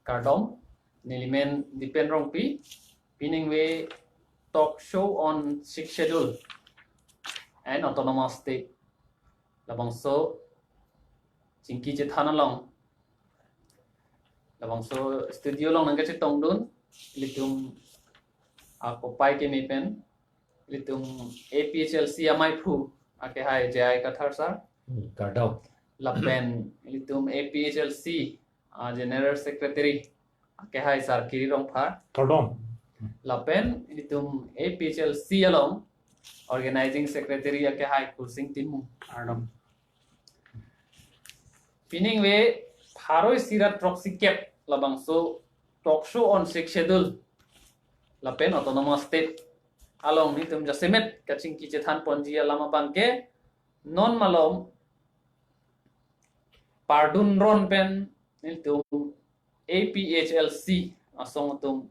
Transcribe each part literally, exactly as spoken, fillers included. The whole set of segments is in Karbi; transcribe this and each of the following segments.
Kardom, nelimen Dipen Rongpi, piningve talk show on Sixth Schedule and Autonomous State. Labangso chingki chethan along, labangso studio along nangkachetongdun, ilitum akopai keme pen, ilitum A P H L C amaiphu akehai J I Kathar sir. Hmm, kardom. Lapen ilitum A P H L C, ah, General Secretary akehai sir Kiri Rongphar. Kardom. Lapen ilitum A P H L C along Organizing Secretary akehai Kursing Timung. Kardom. Piningve pharo isi ra throksi kep labangso talk show on Sixth Schedule lapen Autonomous State along nelitum jasemet kachingki chethan ponji alam abangke non malom pardun ron pen nelitum A P H L C asong atum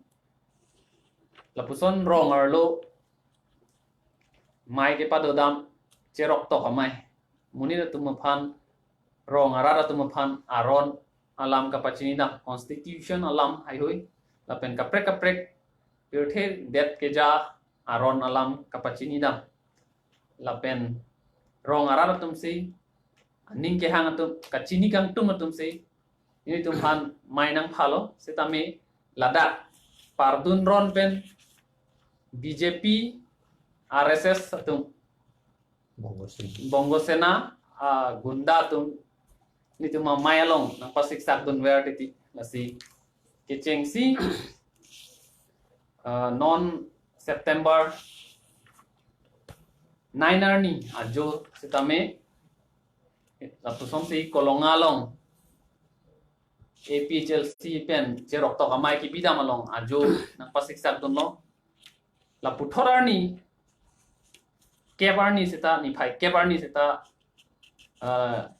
lapuson rong arlo mei kepadodam cheroktok amei. Monit atum aphan, rong arat atum aphan aron alam kapachinidam, constitution alam haihui, lapen kaprek kaprek pirthe det keja aron alam kapachinidam. Lapen rong arat atumsi, aning kehang atum, kachini kangtung atumsi, nelitum aphan mei nangphalo, setame ladak pardun ron pen B J P, R S S atum, Bongo Sena. Bongo Sena, ah, gunda atum nelitum amei along nangpasiksakdunver titi, lasi kechengsi, ah, non September nine arni ajo setame lapusonsi Kolonga along A P H L C pen cheroktok amei kebidam along ajo nangpasiksakdunlo. Laputhot arni, kep arni seta, niphai kep arni seta, ah,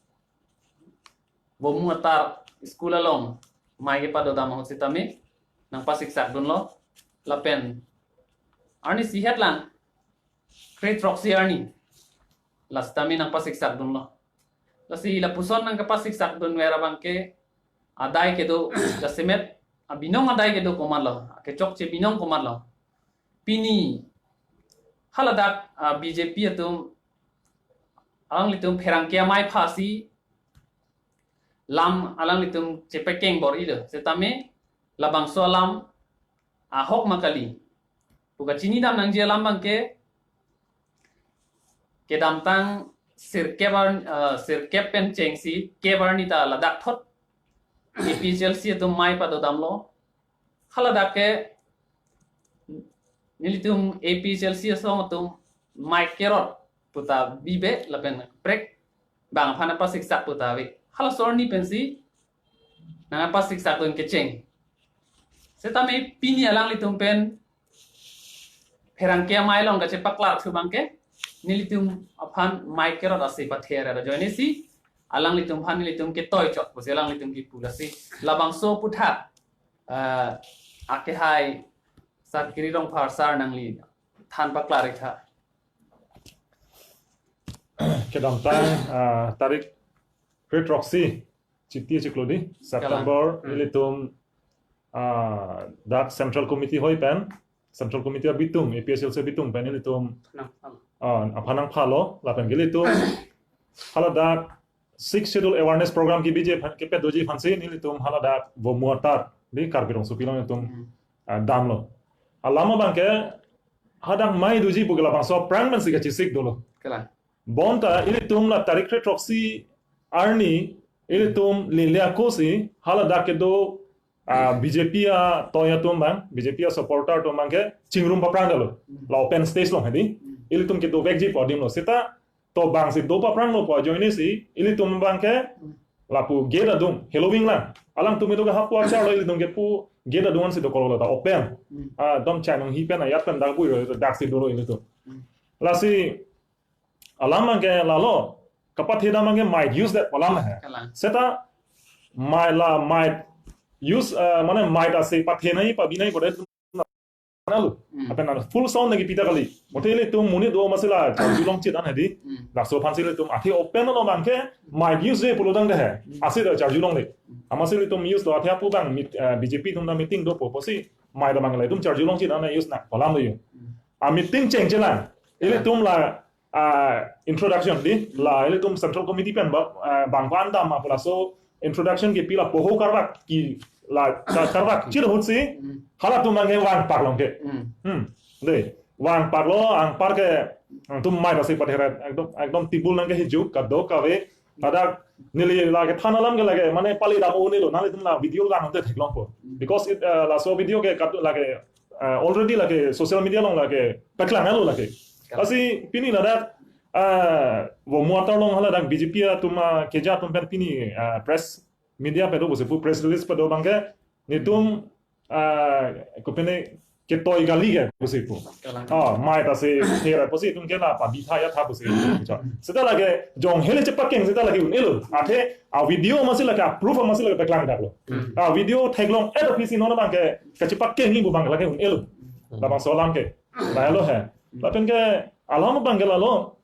Vomu Atar school along mei kepadodam ahut setame nangpasiksakdunlo. Lapen arnisi hetlang kre throksi arni, la setame nangpasiksakdunlo. Lasi lapuson nangkapasiksakdunver abangke adai kedo jasemet, abinong adai kedo komatlo, kechokche binong komatlo. Pini haladak, ah, B J P atum alanglitum pherangke amei aphasi lam alanglitum chepekeng bor-ilo. Setame labangso alam ahok ma kali pu kachinidam nangji alam abangke kedamtang sirkep ar, ah, sirkep pen chengsi kep arni ta ladak thot A P H L C atum mei padodamlo. Haladak ke nelitum A P H L C asong atum mei kerot puta bibe lapen prek bang aphan pasiksak puta ave. Halaso arni pensi nangpasiksakdun kecheng. Setame pini alanglitum pen pherangke amei along kachepaklar thu abangke nelitum aphan mei kerot asi pather ajoinesi alanglitum aphan nelitum ketoi chok pusi alanglitum kipu, lasi labangso aputhak, ah, akehai sir Kiri Rongphar sir nangli than paklar ik tha. Kedamtang, ah, tarik kre throksi, Chiti chiklo di, September, hmm, ilitum, ah, dak Central Committee hoi pen, Central Committee abitung, A P H L C abitung pen ilitum, nah, ah, aphan nangphalo, lapen ke ilitum haladak Sixth Schedule Awareness Program kebiji aphan, kepedoji aphansi nelitum haladak Vomu Atar di Karbi Rongsopi along ilitum, hmm, ah, damlo. Alam abangke hadak mei doji pu ke labangso aphrang pensi kachesik dolo. Kalang. Bonta ilitum la tarik kre throksi arni ilitum lele akosi haladak kedo, ah, B J P atoi atum abang, B J P asupporter atum abangke chingrum paphrang dolo. Hmm. La open stage along hedi. Hmm. Ilitum kedovekji pu adimlo. Seta to bangsi do paphranglo pu ajoinesi ilitum abangke, hmm, lapu gate adung, heloving lang. Alangtum itu ke hapu achar lo, ilitum kepu gate adung ansi dokoklo ta open. Hmm. Ah, dom chai nanghi pen ayat pen dak bui ro, daksi dolo ilitum. Hmm. Lasi alam abangke lalo, kapathedam abangke might use that pu alam he. Kalang. Seta mei la might use, eh, mane might asi pathenei pabinei pu det Nalo. Hmm. Lapen nang full sound nangkepi ta kali. Mate ilitum monit do amatsi la charju longchit an hedi. Hmm. Laso aphansi ilitum athe open lo abangke mic use je pulo tangte he. Hmm. Ansi ta charju longle. Hmm. Amatsi ilitum use lo athe apu abang meet, eh, B J P atum ta meeting dopo pusi mic ta abang ilitum charju longchit an use nang pu alam lo yo. Hmm. A meeting chengchelang. Ilitum la, ah, introduction di, la ilitum Central Committee pen ba, ah, bang van dam apo laso introduction kepi lapu ho karvak ke la ka-, karvak chir ahutsi, hmm, halatum abangke vangpaklo ke. Hmm. Hmm. Dei, vangpaklo, anparke, hmm, tum mic ta si patheret, ekdom, ekdom table nangkehijok, kadokave, ladak neli lake than alam ke lake, mane pali dam un-elo, nanglitum la video langte theklongpo. Hmm. Because it, eh, laso video ke kat-, lake, eh, already lake social media along lake paklang-etlo lake. Kalang. Lasi pini ladak, eh, vo muatar along haladak B J P atum, ah, keja atum pen pini, ah, press media pado pusi pu press release pado abangke nelitum, ah, kopine ketoi kali ke pusi pu. Kalang. Oh, mic ta si thera pusi itum ke la pabitha ya tha pusi. Seta lake jong hele chepakeng seta lake un-elo. Athe a video amatsi lake a proof amatsi lake paklang daklo. Hmm. A video theklong-et aphi si non abangke kachepakeng ni pu abang lake un-elo. Hmm. Labangso alam ke. Lahelo he. Lapen ke alam abangke lalo.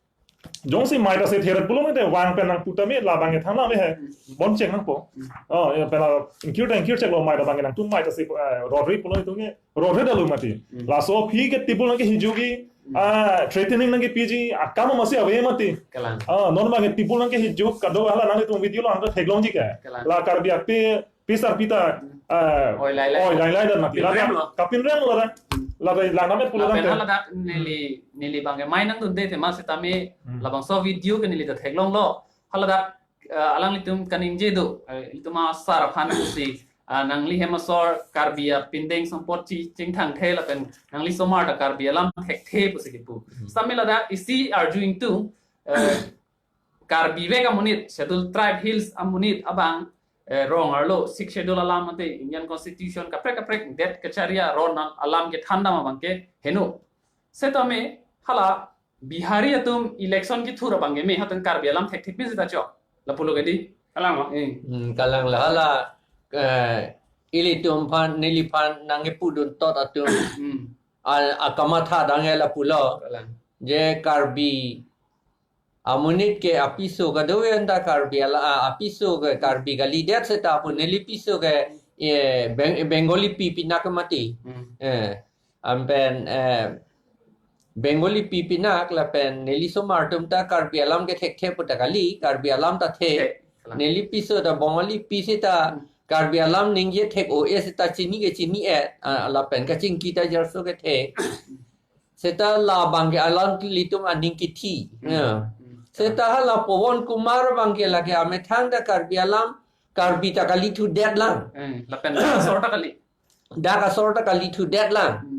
Jongsi mic ta si theret pulo mate vang pen nangpu tame labangke thangnat ave he. Bon cheng nangpo. Oh, ya pen la ingkir ta ingkir cheklo mic ta abangke nangtum mic ta si, eh, rorri pulo itum ke rorri dalo mati. Hmm. Laso aphi ke table nangkehijokji, ah, threatening nangkepiji, akam amatsi ave mati. Kalang. Ah, non abangke table nangkehijok, kado hala nanglitum video along ta theklongji ke. Kalang. La Karbi ape, pisar pita, ah, oi lailai. Oi lailai dan mati. Kapinrem lo. Kapinrem lo dan. Hmm. Ladak lang name pulo lapen tangte. Haladak neli, neli abangke mic nangdunde tema setame, hmm, labangso video ke neli ta theklonglo. Haladak, eh, alanglitum kaningje do, eh, ilitum asar aphan pusi, ah, nangli hem asor Karbi apindeng sampot chi chingthangthe lapen nangli somar ta Karbi alam thekthe pusi kipu. Hmm. Setame ladak isi arguing tu, eh, Karbi vek amonit, Scheduled Tribe Hills amonit abang, eh, rong arlo, Sixth Schedule alam mate Indian Constitution kaprek kaprek det kacharli aron alam kethan dam abangke heno. Setame hala Bihari atum election kethur abangke me hatun Karbi alam thekthepin seta chok. Lapulo ke di. Kalang lo. Eh. Hmm, kalang lo hala, eh, ilitum aphan, neliphan nangkepudun tot atum. Hmm. A, akamatha dang e lapulo. Kalang. Je Karbi amonit ke apiso kadokave anta Karbi ala, a, apiso ke Karbi kalidet seta pu neli piso ke, eh, Beng-, Bengali pi pinak mati. Hmm. Eh, anpen, eh, Bengali pi pinak lapen neli somar atum ta Karbi alam ke thekthe pu ta kali, Karbi alam ta the. The. Neli piso ta Bengali pi seta, hmm, Karbi alam ningje thek-o-e seta chini ke chini-et, ah, lapen kachingki ta jarso kethe. Seta labangke alanglitum aning kithi. Hmm. Ya. Hmm. Seta hala Pawan Kumar abangke lake amethang ta Karbi alam, Karbi ta kalithudet lang. Hmm. Lapen dak asor ta kali. Dak asor ta kalithudet lang. Hmm.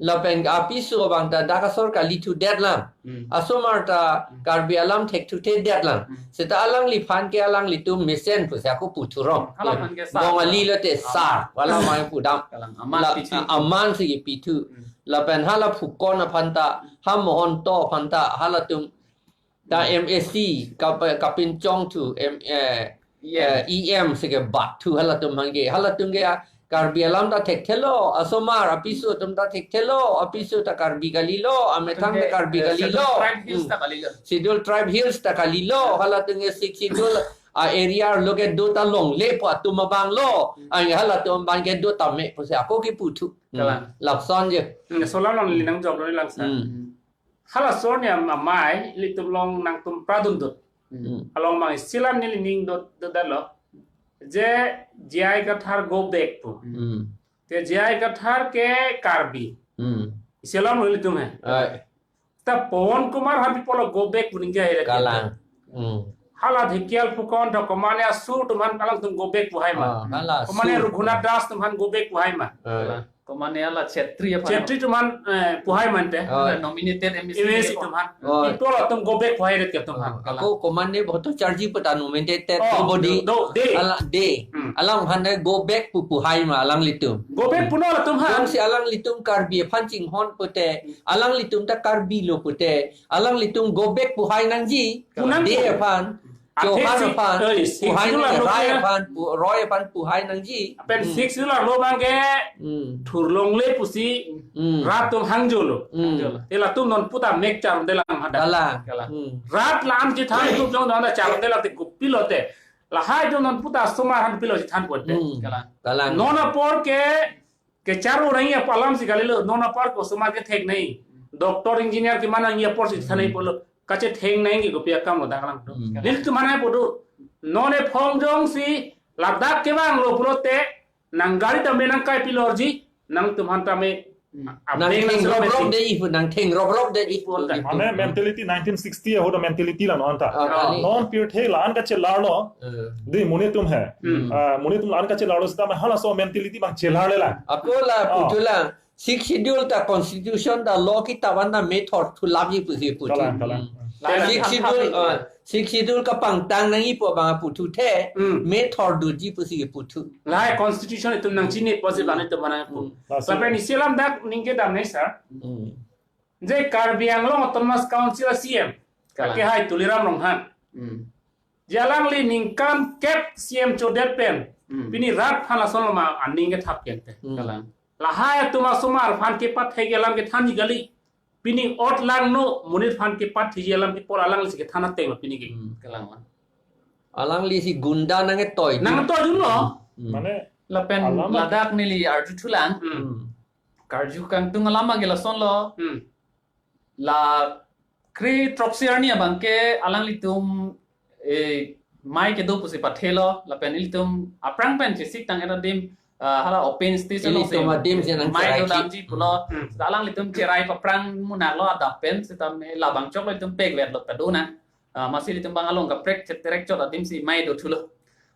Lapen apiso abang ta dak asor kalithudet lang. Hmm. Asomar ta, hmm, Karbi alam thekthuthe det lang. Hmm. Seta alangliphan ke alanglitum mesen pusi ako puthurong. Hmm. Halaphan ke sar. Bengali lote sar. Wala mai pudam. Kalang aman la, pichu. Aman si pithu. Hmm. Lapen hala Phukan aphan ta, ha Mahanta aphan ta, halatum ta M A C, kap-, kapinchong thu, M, eh, E M. Eh, E M si kebat thu halatum hangke. Halatum ke, ah, Karbi alam ta thekthelo, asomar, apiso atum ta thekthelo, apiso ta Karbi kalilo, amethang ta Karbi, eh, kalilo. Scheduled Tribe Hills, hmm, ta kalilo. Scheduled Tribe Hills ta kalilo, halatum ke Sixth Schedule, ah, area arlo kedo ta longle pu atum abang lo, hmm, ah, halatum abang kedo tame pusi ako kipu thu. Hmm. Kalang. Lapuson je. Hmm, so alam along neli nangjok dun lang sir. Hmm. Hmm. Hala asor ni am-, amei, ilitum along nangtum pradun dut. Hmm. Along abang isi alam neli ning dut, dut detlo. Je J I Kathar go back pu. Hmm. Te J I Kathar ke Karbi. Hmm. Isi alam ilitum he. Ai. Ta Pawan Kumar aphan pi pulo go back pu ningje hai. Kalang. Hmm. Hala Dhekial Phukan ta komatne asur atum aphan alangtum go back pu hai ma. Ah, hala komatne asur. Raghunath Das atum aphan go back pu hai ma. Ah. Kalang. Komatne hala Chetri aphan. Chetri atum aphan, eh, pu hai mante. Oh. Hala nominated M A C. M A C atum aphan. Oh. Pi pulo atum go back pu hai ret ke atum aphan. Oh. Ako komatne Bhattacharjee pu ta nominated. Oh, nobody. Do, do, de. Ala, de. Hmm. Alangphan de go back pu pu hai ma alanglitum. Go back punon atum aphan. Jongsi alanglitum Karbi aphan chinghon pute, hmm, alanglitum ta Karbi lo pute, alanglitum go back pu hai nangji. Punang de pu. Aphan. Chauhan aphan, eh, Sixth Schedule arlo Rai aphan, pu-, Roy aphan puhai nangji. Pen Sixth Schedule arlo abang ke thurlongle pusi rat atum hangjolo. Te latum non puta mek charumde lang hadak. Kalang. Rat la-an chethan atum jong non charumde lang te kopi lote. Lahai atum non puta asomar aphan kopilo chethanpo te. Kalang. Non apor ke kecharu nangji alam si kalilo, non apor ke osomar kethek nangji. Doctor, engineer keman nangji apor si than nangji pulo. Kachetheng nangji ke kopi akam lo dak lang. Nelitum aphan nangpo do. Non ephong jongsi ladak kevanglo pulote nang gari tame nangkai pilorji, nangtum aphan tame abeng nang theng robrok de ipu, nang theng robrok de ipu. Mane mentality nineteen sixty ahut mentality la non ta. Non pirthe la-an kachelarlo. De monit atum he. Monit atum la-an kachelarlo seta halaso mentality abang chelarle la. Ako la putu la, Sixth Schedule ta constitution ta law kita wan ta methor thulapji pusi putu. Kalang, kalang. Sixth Schedule, Sixth Schedule kapangtang nangji pu abang putu the, methor doji pusi putu. Lahai constitution itum nangchini pusi abang itum mana pu. Lapen isi alam dak ningke dam nai sir. Je Karbi Anglong Autonomous Council a C M. Kalang. Kehai Tuliram Ronghang. Je alangli ningkan kep C M chodet pen. Pini rat aphan lason lo ma aning kethap kente. Kalang. Lahai atum asomar aphan kepathek alam kethanji kali. Pini ot langno monit aphan kepathekji alam kepor alangli si kethan ateng lo pini ke. Kalang. Alangli si gunda nangketoi. Nangketoi dunlo. Mane lapen alam ladak neli arjuthulang. Karju kangtung alam ke lason lo. La kre throksi arni abang ke alanglitum, eh, mei kedo pusi pathelo, lapen ilitum aphrang pen chesik tang era dim, ah, hala open stage lo. Ilitum adim si nang mei cherai do damji pulo. Seta alanglitum cherai paphrang munak lo adap pen, seta me labang choklo itum pek vet lo padona. Ah, masi ilitum abang along kaprek cheterek chot adim si mei dothulo.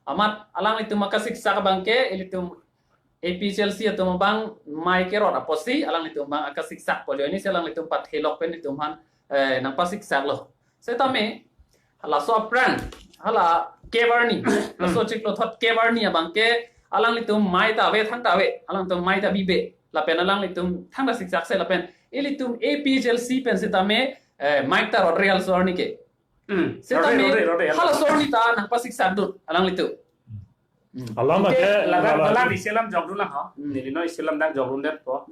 Amat alanglitum akasiksak abang ke, ilitum A P H L C atum abang mei kerot apotsi, alanglitum abang akasiksak polio ini si alanglitum pathelok pen ilitum aphan, eh, nangpasiksak lo. Setame, laso aphrang, hala kep arni, laso chiklo thot kep arni abang ke, alanglitum mei ta ave thangta ave, alanglitum mei ta bibe, lapen alanglitum thangta siksak se lapen, ilitum A P H L C pen setame, eh, mei ta rot real so arni ke. Setame, rode, rode, rode, rode. Halaso arni ta nangpasiksak dun, alanglitum. Alam ke, ladak, ladak isi alam jokdun lang ho. Neli non isi alam dak jokdundetpo.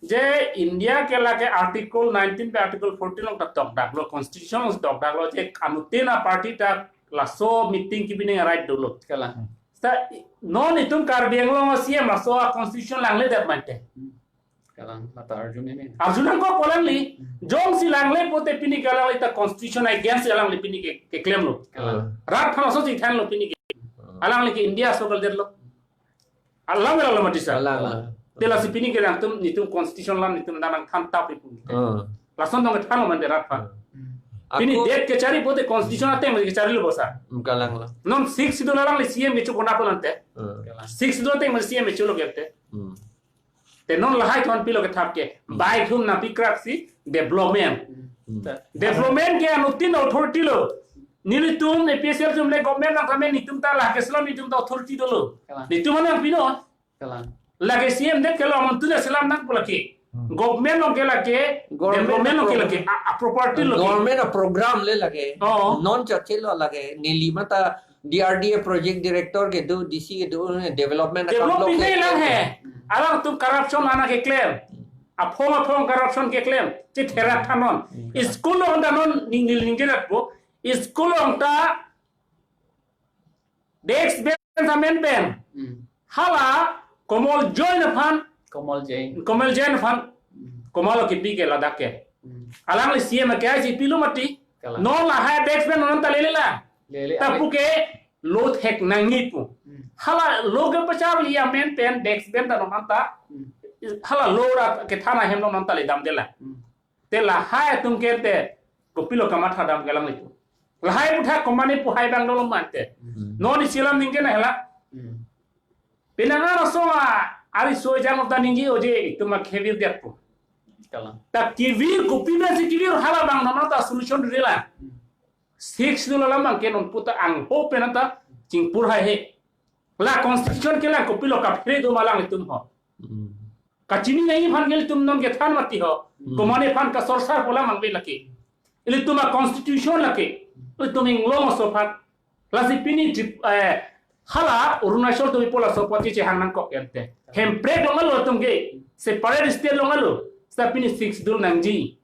Je India ke lake Article nineteen pen Article fourteen along ta tokdaklo, Constitution along tokdaklo, je anuttin aparty ta laso meeting kebi nang right dolo. Kalang. Seta non itum Karbi Anglong C M laso a Constitution langledet mante. Kalang, lata arju meme. Arju nangkokpo alangli, jongsi langle pote pini ke alangli ta Constitution against alangli pini ke, keklemlo. Kalang. Rat aphan aso si thanlo pini ke. Alangli ke India aso kaldetlo. Alam alam mati sa. Alam, alam. Te lasi pini ke nangtum, netum Constitution alam netum nang thantap ipu. Lason dong thanlo mande rat aphan. Pini ako det kechari pote Constitution ateng kecharilo bosa. Kalang lo. Non Sixth Schedule alangli C M kecho kona po nante. Kalang. Sixth Schedule ateng C M kecholo kente. Te non lahai thon pilo kethap ke. Bai thum nangpikrak si development. Development ke anuttin authority lo. Nelitum A P H L C atum le government nangtame netum ta lake selam netum ta authority dolo. Kalang. Netum nangpino. Kalang. Lake C M det ke lo amontu le selam nangpo lake. Government along ke lake, government development along ke lake, a, a property lo ke. Government a program le lake. Oh. Non church lo lake. Neli mata D R D A project director kedo, D C kedo, development develop akam lo pine ke lang he. Alangtum corruption ana keklem. Aphong aphong corruption keklem. Chetherak thanon. School along ta non ning ning ning jelat po. School along ta desk bench amen pen. Hala Komol Jain aphan. Komol Jain. Komol Jain aphan. Komol kipi ke ladak ke. Alangli C M ke I C pilo mati. Kalang. Non lahai desk bench non ta lele la. Lele. Tapu ke lo thek nangji pu. Hala lo kepacharli amen pen desk bench ta non ta. Hala lo ra kethan ahem non ta le damde la. Te lahai atum ke te kopilo kamatha dam ke alanglitum. Lahai puthak komane puhai abang dolo mante. Non isi alam ningke na hela. Penang arasong a ari soi jang ta ningji oje itum a kevir dia pu. Kalang. Ta kevir kopi na si kevir hala abang non ta solution rela. Sixth Schedule alam abang ke non puta angho pen ta chingpur hai he. La Constitution ke la kopilo kaphere do ma alanglitum ho. Kachini nai aphan ke ilitum non kethan mati ho. Komane aphan kasorsar pola mangbe lake. Ilitum a Constitution lake. Itum inglong aso aphan. Lasi pini Trip-, eh, hala Arunachal atum ipo laso apot chehang nangkok ente. Hemprek longlo atum ke. Separate state longlo. Seta pini Sixth Schedule nangji.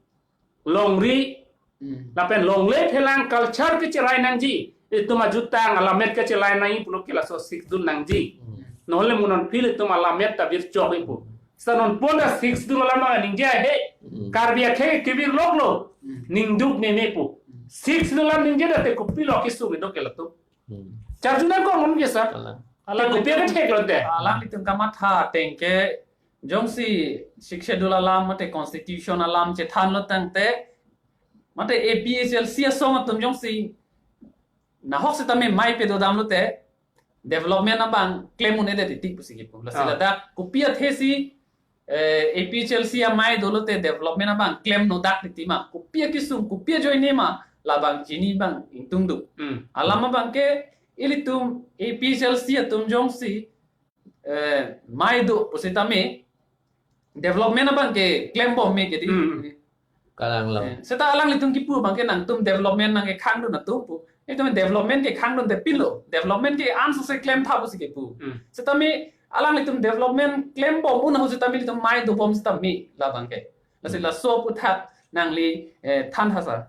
Longri. Hmm. Lapen longle phelang culture kecherai nangji. Itum ajutang alammet kecherai nangji pulo ke laso Sixth Schedule nangji. Hmm. Nonle mo non aphi le itum alammet ta birchok ipo. Seta non pon ta Sixth Schedule alam ningje he. Hmm. Karbi akhei kevir loklo. Hmm. Ningduk meme pu. Hmm. Sixth Schedule alam ningje ta te kopilo kesung ido ke latum. Hmm. Charju nangkok non ke sir. Kalang. Te kopi akethek lote. Alanglitum kamatha ateng ke jongsi Sixth Schedule alam mate constitution alam chethanlo tangte mate A P H L C asong atum jongsi nahok setame mei pedodamlote development abang klem un-edet titi pusi kipu. Lasi Ah. ladak kopi athesi, eh, A P H L C amei dolote development abang klemnodak titi ma. Kopi akesung, kopi ajoine ma, labang chini abang ingtungduk. Hmm. Alam abang ke ilitum A P H L C atum jongsi, eh, mei do pusitame development abang ke klembom me kedi. Hmm. Kalang lo. Eh, seta alanglitum kipu abang ke nangtum development nangkekhangdun atum pu. Itum development kekhangdunde pilo. Development ke anso se klem tha pusi kipu. Hmm. Setame alanglitum development klembom un ahut setame ilitum mei dobom setame labang ke. Lasi Hmm. laso aphuthak nangli, eh, than tha sir.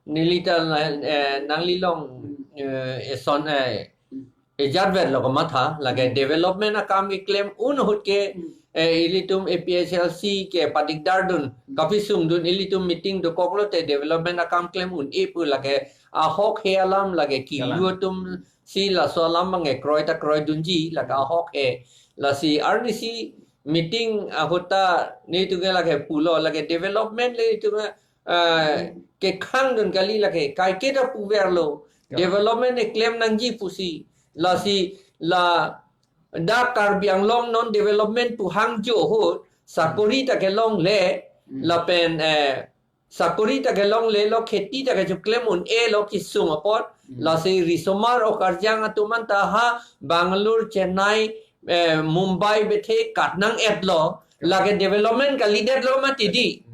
Neli ta, eh, nangli along, Hmm. eh, eson, eh, Hmm. ejat verlo kamatha, lake Hmm. development akam keklem un ahut ke, Hmm. eh, ilitum A P H L C ke padikdardun, Hmm. kapisungdun ilitum meeting dokoklote development akam klem un-e pu lake ahok he alam lake kilu Kalang. atumsi laso alam abang ke kroi ta kroidunji lake Hmm. ahok he. Lasi arnisi meeting ahut ta netum ke lake pulo lake development le itum, eh, Hmm. kekhangdun kali lake kaiketa puverlo. Ya. Development keklem nangji pusi. Lasi ladak Karbi Anglong non development pu hangjo ahut sakori ta kelongle Hmm. lapen, eh, sakori ta kelonglelo kheti ta kechoklem un-elo kesung apot. Hmm. Lasi risomar okarjang atum anta ha Bangalore, Chennai, eh, Mumbai bethe kat nang-etlo. Ya. Lake development kalidetlo mati di. Hmm.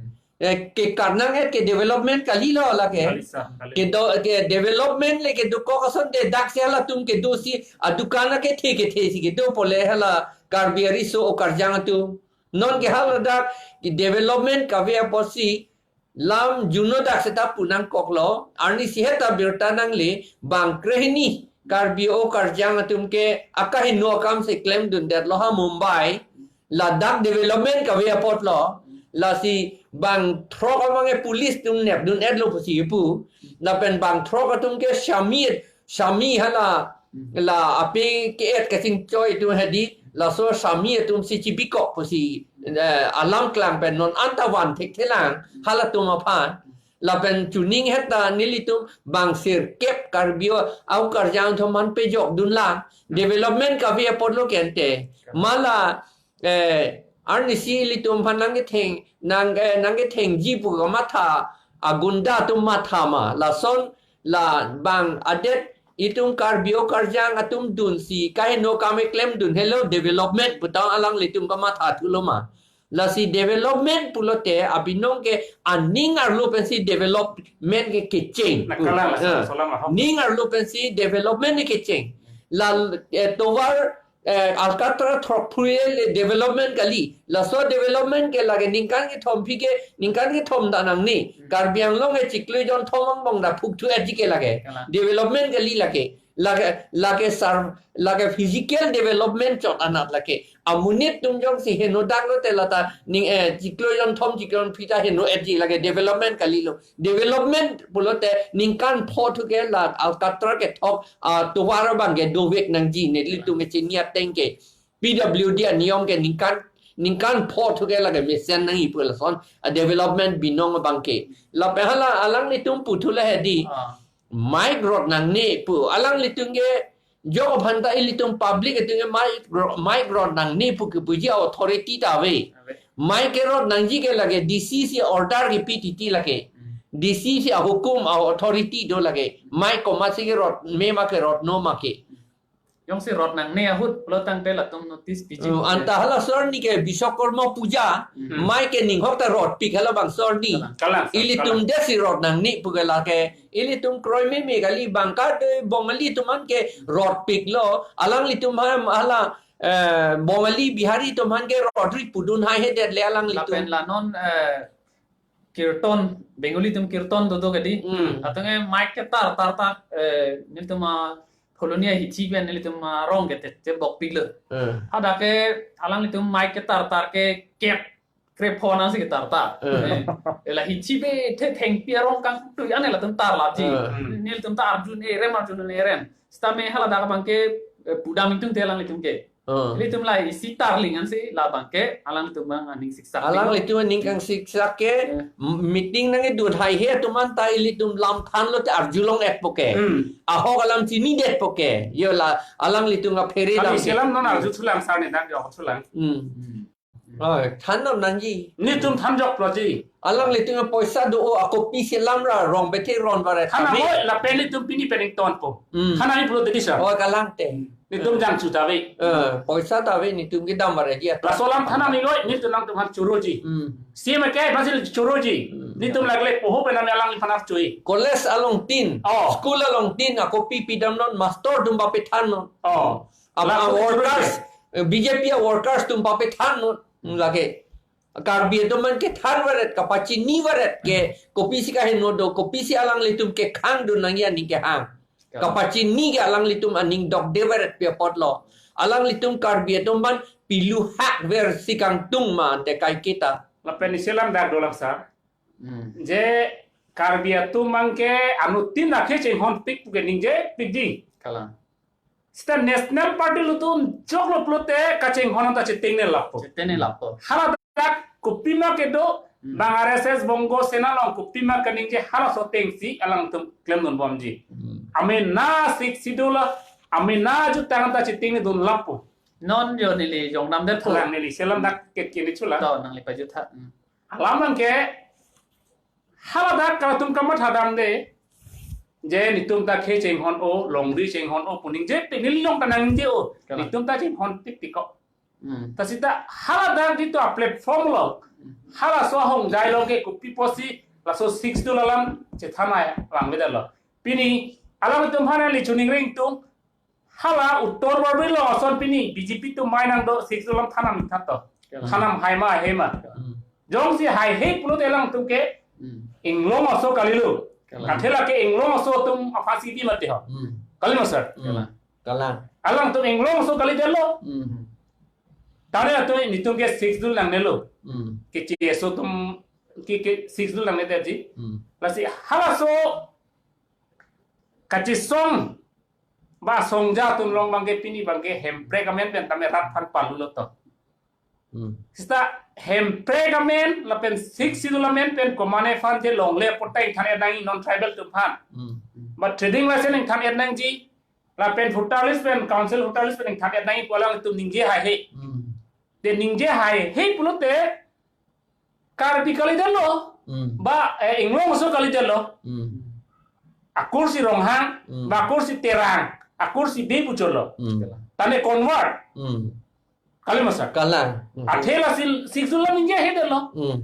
Eh, ke kat nang-et ke development kalilo lake. Kalisa, kali. Ke do, ke development le kedokok asonte dak si halatum kedosi adukan akethe kethe si kedo pule hala Karbi ariso okarjang atum. Non ke haladak ke development kave apotsi lam juno dak seta pu nangkoklo, arnisi heta birta nangle bang krehini Karbi okarjang atum ke akaheno akam si klemdundetlo ha Mumbai. Ladak development kave apotlo. Lasi bang throk abang ke police atum nepdun-etlo pusi kipu. Lapen bang throk atum ke sami, sami hala la ape ke-et kachingchoi atum hedi. Laso sami atumsi chibikok pusi, eh, alam klang pen non anta van thekthelang halatum aphan. Lapen chuning heta nelitum bang sirkep Karbi o okarjang atum aphan pejokdunlang. Development kave apotlo ke ente. Mala, eh, arnisi ilitum aphan nangketheng, nang, eh, nangkethengji pu kamatha, agunda atum matha ma. Lason la bang adet itum Karbi okarjang atum dunsi kaheno akam klemdun helo development pu ta alanglitum kamatha thulo ma. Lasi development pulote abinong ke aning arlo pensi development ke kecheng. Na kalang la Eh, salam ahok. Ning arlo pensi development ke kecheng. La, eh, tovar, eh, Alkatra throk phurele development kali. Laso development ke lake ningkan kethom aphi ke, ningkan kethom ta nangne. Hmm. Karbi Anglong ke chiklo jonthom angbong ta phukthu-etji ke lake. Kalang. Development kali lake. Lake, lake sar, lake physical development chot anat lake. Amonit atum jongsi henodaklote lata ning, eh, chiklo jonthom chiklo jonphli ta heno-etji lake development kalilo. Development pulote ningkan pho thu ke la Alkatra kethok, ah, tovar abang ke dovek nangji nelitum ke chini ateng ke. P W D aniyom ke ningkan, ningkan pho thu ke lake mesen nangji pu lason, ah, development binong abang ke. Lapen hala alanglitum puthu le hedi. Ah. Mei rot nangne pu. Alanglitum ke jok aphan ta ilitum public atum ke mei ro-, mei rot nangne pu kepuji authority ta ave. Ave. Mei kerot nangji ke lake D C si order kepi titi lake. Hmm. D C si ahukum a-authority do lake. Mei komatsi kerot me ma kerot no ma ke. Jongsi rot nangne ahut pulo tangte latum notice piji. Oh, pu ke. Anta hala sorni ke Bishwakarma Puja, Hmm. mai ke ninghok ta rotpik hala bang sorni. Kalang. Kalang, sir, ilitum kalang. Desi rot nangne pu ke lake, ilitum kroimeme kali bang kado Bongali atum aphan ke rotpiklo, alanglitum ha hala, eh, Bongali Bihari atum aphan ke rotri pudun haihedet le alanglitum. Lapen la non, eh, kirton, Bengali atum kirton dodo kadi. Hmm. Latum ke mic ke tar tar tar, eh, nelitum a Polonia hithi pen nelitum arong ke te, te bokpiklo. Hmm. Hadak ke alanglitum mic ke tar tar ke kep krepho nangsi ke tar tar. Hmm. Eh, la hithi pen te thengpi arong kangtui ane latum tar lapji. Hmm. Nelitum ta arjun-e rem, arjun-e rem. Sitame haladak abang ke, eh, pudam ingtung te alanglitum ke. Oh. Ilitum la isi tarling ansi labang ke alanglitum abang aning siksak. Alanglitum aning kangsiksak ke, eh, m-, meeting nangkedun haihe atum anta ilitum lam thanlo te arjulong-etpo ke. Hmm. Ahok alam chinidetpo ke. Yo la alanglitum aphere. Kali lam ke. Selam non arjuthulang sir ne dak arjuthulang. Hmm. Hmm. Oh, than non nangji. Netum thanjokloji. Alanglitum apoisa do o akopi selam ra rong bethe ron varet. Than kami. Nanglo lapen netum pini pen ingtonpo. Hmm. Than nangji pulo dedi sir. Oh, kalang te. Netum jangchu ta ave. Eh, poisa ta ave netum kedam varetji ata. Laso alam than nangnelo, netum nangtum aphan choroji. Hmm. C M ke aphansi choroji. Hmm. Netum lagle poho pen nang alangliphan archo-e. College along tin, oh, school along tin, akopi pidam non, master atum papethan non. Oh. Apa laso workers, choroji. Eh, B J P a workers atum papethan non. Hmm, lake. Karbi atum aphan kethan varet, kapachini varet ke, kopisi kaheno do, kopisi alanglitum kekhang dun nangji aning kehang. Ya. Kapachini ke alanglitum aning dokde varetpi apotlo. Alanglitum Karbi atum aphan pilu hak versi kangtung ma ante kaiketa. Lapen isi alam dak dolang sir. Hmm. Je Karbi atum abang ke anuttin akhei chinghonpik pu ke ningjepikji. Kalang. Sita National Party atum joklo pulote kachinghon ta chitengne lapo. Chitengne lapo. Haladak kopima kedo, hmm, bang R S S Bongo Sena along kopima kaningje halaso atengsi alangtum klemdunbomji. Hmm. Amena Sixth Schedule, amena jutang ta chitengnedun lapo. Non yo neli jongdamdetpo. Lang neli selam dak ke kini chula. To nangli pajutha. Hmm. Alam abang ke haladak kalatum kamatha damde. Je netum ta khei chinghon-o, longri chinghon-o pu ningjepe neli along ta nangje-o. Kalang. Netum ta chinghonpik tiko. Hmm. Ta sita haladak jitu a platform lo. Hmm. Halaso ahongjai along ke kopi pusi laso Sixth Schedule alam chethan nanglang beda lo. Pini alanglitum aphan neli choningri ingtung. Hala Uttar Borbil along ason pini B J P atum mai nangdo Sixth Schedule alam than nangthanto. Kalang. Than nanghaima hema. Hmm. Jongsi haihe pulote alangtum ke, hmm, Inglong aso kalilo. Kalang. Athe lake Inglong aso atum aphansi di mati ho. Hmm. Kalima sir. Hmm. Kalang. Kalang. Alangtum Inglong aso kalidetlo. Hmm. Tane atum netum ke Sixth Schedule nangnelo. Hmm. Ke C S O atum ke, ke Sixth Schedule nangnedetji. Hmm. Lasi halaso kachesong ba songja atum along abang ke pini abang ke hemprek amen pen tame rat aphan palulo to. Hmm. Sita hemprek amen lapen Sixth Schedule amen pen komatne aphan je longle apot ta ingthan-et nangji non tribal atum aphan. Hmm. Ba trading license ingthan-et nangji lapen voter list pen council voter list pen ingthan-et nangji pu alangtum ningje haihe. Hmm. Te ningje haihe pulote Karbi kalidetlo. Hmm. Ba, eh, Inglong aso kalidetlo. Hmm. Akursi Ronghang, hmm, ba akursi Terang, akursi Bey pu cholo. Hmm. Tane convert. Hmm. Kalima sir. Kalang. Hmm. Athe la sil, Sixth Schedule alam ningje haihe detlo. Hmm.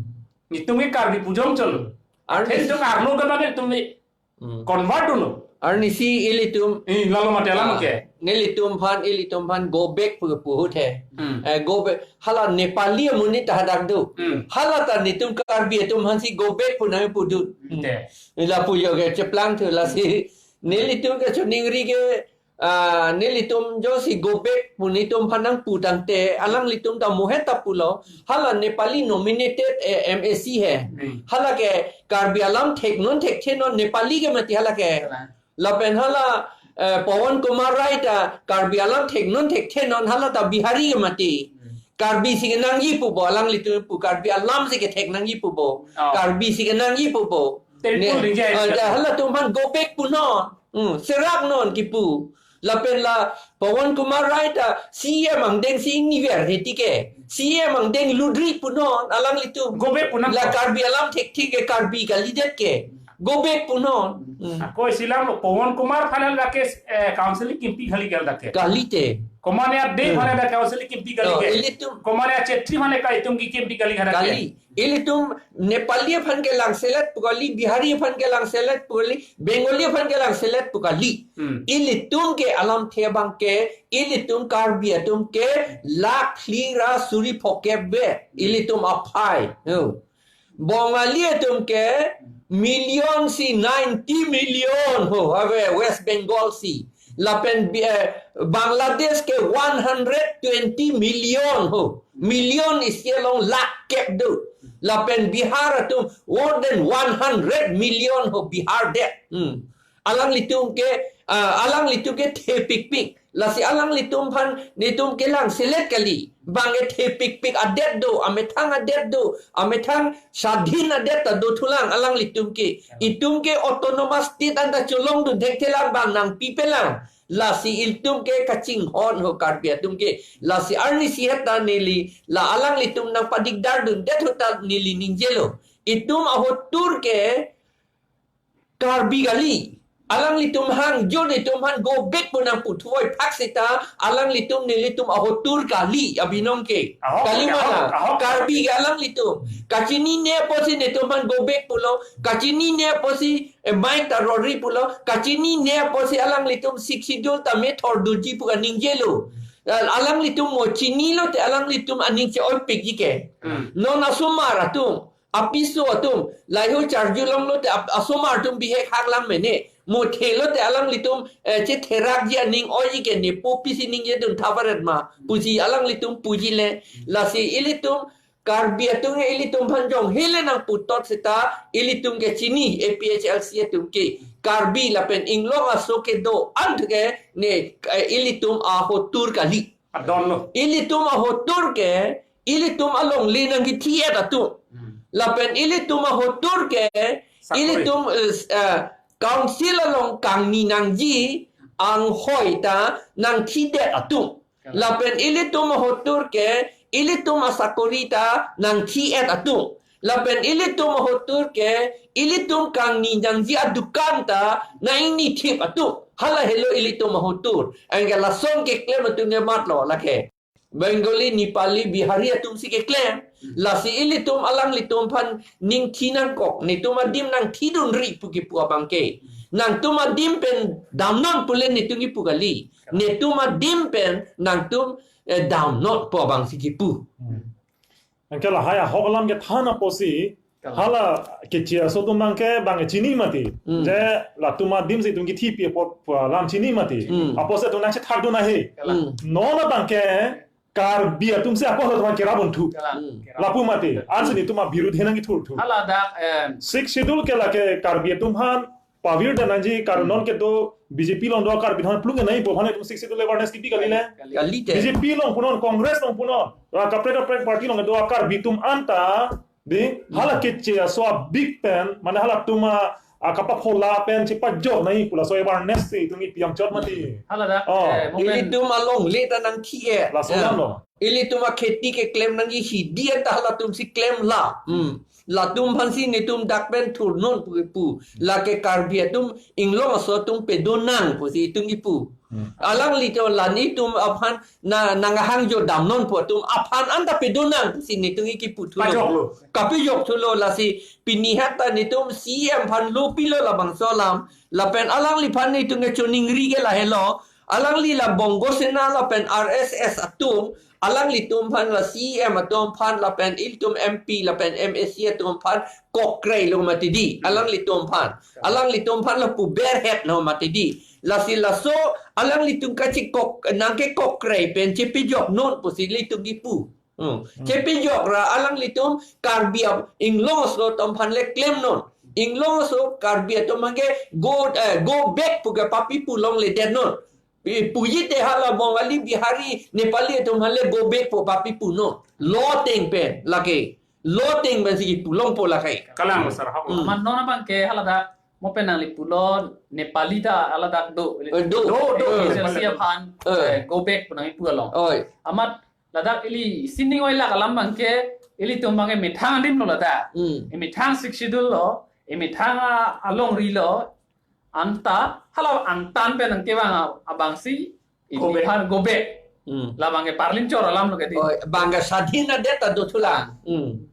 Netum ke Karbi pu jong cholo. Ar athe netum arlo ke bang netum Hmm. Convert dunlo. Arnisi ilitum, eh, lalo mati alam, ah, ke. Nelitum aphan, ilitum aphan go back pu, pu ahut he. Hmm. Eh, go back. Hala Nepali amonit ta hadak do. Hmm. Hala ta netum Karbi atum aphansi go back pu nangpudun. Hmm, te. Ila pujo ke cheplangthu lasi. Nelitum ke choningri ke, ah, nelitum jongsi go back pu netum aphan nangpu tangte, alanglitum ta mohet ta pulo. Hala Nepali nominated, eh, M A C he. Hmm. Hala ke Karbi alam theknon thekthe non Nepali ke mati hala ke. Kalang. Lapen hala, eh, Pawan Kumar Rai ta Karbi alam theknon thekthe non hala ta Bihari ke mati. Hmm. Karbi si kenangji pupo, alanglitum pu Karbi alam si kethek nangji pupo. Oh. Karbi si kenangji pupo. Temple ne, ringjai, eh, ja, halatum aphan go back punon. Hmm, serak non kipu. Lapen la Pawan Kumar Rai ta C E M angdeng si ingniver he tike. C E M angdeng ludri punon alanglitum. Go back punon. La Karbi alam thekthe ke Karbi kalidet ke. Go back punon. Hmm. Ako isilam lo Pawan Kumar aphan ladak ke, eh, council kimpi kali ke ladak ke. Kalite. Komane Ade Hmm. aphan ladak council kimpi kali Oh, ke. ilitum. Komane Chetri aphan ke itum ke kimpi kali ke ladak ke. Kali. Ilitum Nepali aphan ke langselet pu kali, Bihari aphan ke langselet pu kali, Bengali aphan ke langselet pu kali. Hmm. Ilitum ke alamthe abang ke, ilitum Karbi atum ke lakh phli ra suri phokep be. Ilitum aphai. Hmm. Bongali atum ke million si ninety million ho, have West Bengal si. Lapen bi-, eh, Bangladesh ke one hundred twenty million ho. Million isi along lakh kep do. Lapen Bihar atum more than one hundred million ho Bihar det. Hmm. Alanglitum ke, ah, alanglitum ke thepikpik. Lasi alanglitum aphan netum ke langselet kali. Bang ke thepikpik adet do, amethang adet do, amethang swadhin adet ta dothulang alanglitum ke. Itum ke autonomous state anta cholongdun thekthelang bang nangpipelang. Lasi ilitum ke kachinghon ho Karbi atum ke. Lasi arnisi het ta neli, la alanglitum nangpadikdardundet ho ta neli ningjelo. Itum ahotur ke Karbi kali. Alanglitum hangjo netum aphan go back pu nangputhuvoiphak seta, alanglitum nelitum ahotur kali, abinong ke. Ahok, Kali ahok, mana? ahok. Karbi ke alanglitum. Kachinine apotsi netum aphan go back pulo. Kachinine apotsi, eh, mic ta rori pulo. Kachinine apotsi alanglitum Sixth Schedule ta methor doji pu kaningjelo. Al-, alanglitum mo chinilo te alanglitum aning che-oipikji ke. Hmm. Non asomar atum. Apiso atum, lahei charjulonglo te ap-, asomar atum bihek hanglang mene. Mo thelo te alanglitum, eh, chetherakji aning oiji ke ne po pisi ningjedun thavaret ma. Puji alanglitum puji le. Lasi ilitum, Karbi atum ke ilitum aphan jong hele nangputot seta, ilitum ke chini A P H L C atum ke. Karbi lapen inglong aso kedo-an ke ne, eh, ilitum ahotur kali. Adon lo. Ilitum ahotur ke, ilitum alongle nangkethi-et atum. Hmm. Lapen ilitum ahotur ke, Sakori. ilitum, eh, eh, council along kangni nangji, anghoi ta nangthidet atum. Kalang. Lapen ilitum ahotur ke, ilitum asakori ta nangthi-et atum. Lapen ilitum ahotur ke, ilitum kangni nangji adukan ta nang-ingni thip atum. Hala helo ilitum ahotur. Anke lason keklem atum ke matlo lake. Bengali, Nepali, Bihari atum si keklem. Hmm. Lasi ilitum alanglitum aphan ningthi nangkok. Netum adim nangthidunri pu kipu abang ke. Nangtum adim pen damnon pule netum kipu kali. Netum adim pen nangtum, eh, damnon pu abang si kipu. Hmm. Anke lahai ahok alam kethan apotsi, Kalang. hala keche aso atum abang ke bang chini mati. Hmm. Je latum adim si itum kithi pi apot pu alam chini mati. Hmm. Apotsi itum nangchethakdun ahe. Kalang. Hmm. Non abang ke Karbi atum si apotsi itum kerabontu. Kalang. Hmm. Lapu mati. Ansi netum abirudhe nangkethurthu. Hala dak, em, Sixth Schedule ke lake Karbi atum aphan pavirdet nangji, karon non kedo B J P along do Karbi atum aphan plung nai pu aphan itum Sixth Schedule awareness kipi kali le. Kali. Kali te. B J P along punon, Congress along punon, ra kaprek kaprek party along do Karbi atum anta, di, Hmm. hala keche aso abik pen, mane halatum a, a kapaphola pen chepajok nai pu laso awareness si itum kipi anchot mati. Hala dak, Oh. eh, moment. Ilitum alongle ta nangthi-et. Laso Ya. alam lo. Ilitum akheti keklem nangji hidi anta halatum si klemlo. Hmm. Latum aphan si netum dak pen thurnon pu kipu. Lake Karbi atum inglong aso atum pedonang pusi itum kipu. Hmm. Alanglitum la netum aphan na, nanghangjo damnon pu atum aphan anta pedonang pusi netum kipu thulo. Pajoklo. Kapejok thulo lasi pini hat ta netum C E M aphan lopilo labangso alam. Lapen alangliphan netum kechoningri ke lahelo. Alangli la Bongo Sena lapen R S S atum, alanglitum aphan la C E M atum aphan lapen ilitum M P lapen M A C atum aphan kokreilo mati di, alanglitum aphan. Alanglitum aphan lapu berhetlo mati di. Lasi laso alanglitum kachekok, nangkekokre pen chepejoknon pusi ilitum kipu. Hmm. Hmm. Chepejok ra alanglitum Karbi ap-, inglong aso atum aphan le klemnon. Inglong aso Karbi atum aphan ke go, eh, go back pu ke papipu longledetnon. Pi-, puji te hala Bongali, Bihari, Nepali atum aphan le go back pu papipunon. Law ateng pen lake. Law ateng pen si pulongpo lake. Kalang, sir, hap. Hmm. Amat non abang ke hala dak mo pen nangli pulo Nepali ta hala dak do. Eh, do. Do, do. Eh. Nepali. Chelsea aphan, Eh. eh, go back pu nangpu along. Oi. Amat ladak ili sining oi lak alam abang ke ilitum abang ke methang adim lo ladak. Hmm. Eh, methang Sixth Schedule lo. Emethang a-, alongri lo, anta, hala angtan pen nangkevang a-, abangsi, Go back. Emethang go back. Hmm. Labang ke parlin chor alam lo ke di. Oh, bang ke sadhin adet ta dothulang. Hmm.